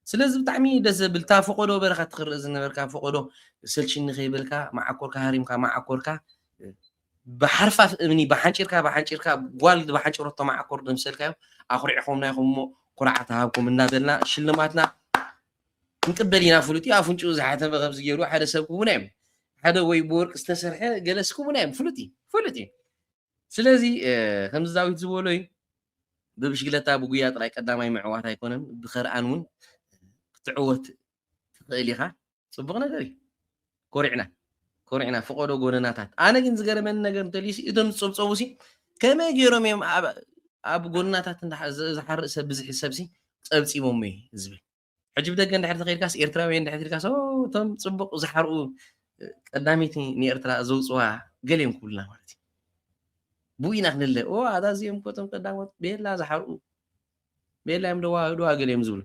ስለዚ ብጣዕሚ ደስ ዘብል፣ እታ ፈቐዶ በረኻ ትኽርእ ዝነበርካ ፈቐዶ ሰልችኒ ከይበልካ፣ መዓኮርካ ሃሪምካ፣ መዓኮርካ፣ እ፣ ብሓርፋፍ እምኒ ብሓንጭርካ ብሓንጭርካ ጓል ብሓንጭሮቶ መዓኮር ደምሰልካዮ ኣኹሪዕኹምና ኢኹም እሞ ኩርዓት ሃብኩም እናበልና ሽልማትና ክንቅበል ኢና። ፍሉጥ እዩ። ኣፍንጭኡ ዝሓተመ ከምዚ ገይሩ ሓደ ሰብ ክቡና እዮም። ሓደ ወይ ብወርቂ ዝተሰርሐ ገለስ ክቡና እዮም። ፍሉጥ እዩ። ፍሉጥ እዩ። ስለዚ ከምዚ ዳዊት ዝበሎ እዩ። ብብሽግለታ ብጉያ ጥራይ ቀዳማይ ምዕዋት ኣይኮነን፣ ብኸርኣን እውን ክትዕወት ትኽእል ኢኻ። ፅቡቕ ነገር እዩ። ኮሪዕና ኮሪዕና ፍቆዶ ጎደናታት። ኣነ ግን ዝገረመኒ ነገር እንተልዩሲ እቶም ዝፀብፀቡ ሲ ከመይ ገይሮም እዮም ኣብ ጎደናታት ዝሓርእ ሰብ ብዝሒ ሰብ ሲ ፀብፂቦም እዩ ዝብል። ሕጂ ብደገ እንድሕር ተኸይድካስ ኤርትራውያን እንድሕር ተኸይድካስ እቶም ፅቡቕ ዝሓርኡ ቀዳመይቲ ንኤርትራ ዘውፅዋ ገሌም ክብሉና ማለት እዩ። ብኡ ኢና ክንለ ኣታ እዚኦም እኮ እቶም ቀዳሞት ቤላ ዝሓርኡ ቤላ እዮም ደዋህዱዋ ገሌም ዝብሉ።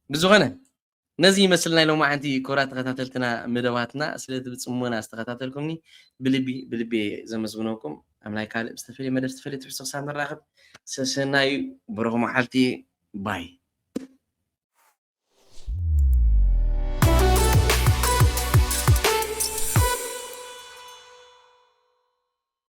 ብዝኾነ ነዚ ይመስል ናይ ሎማዓንቲ ክቡራት ተኸታተልትና መደባትና። ስለቲ ብፅሞና ዝተኸታተልኩምኒ ብልቢ ብልቢ ዘመስግነኩም። ኣብ ናይ ካልእ ዝተፈለየ መደብ ዝተፈለየ ትሕዝቶ ክሳብ ንራኸብ ሰሰናዩ ብሩኽ መዓልቲ ባይ።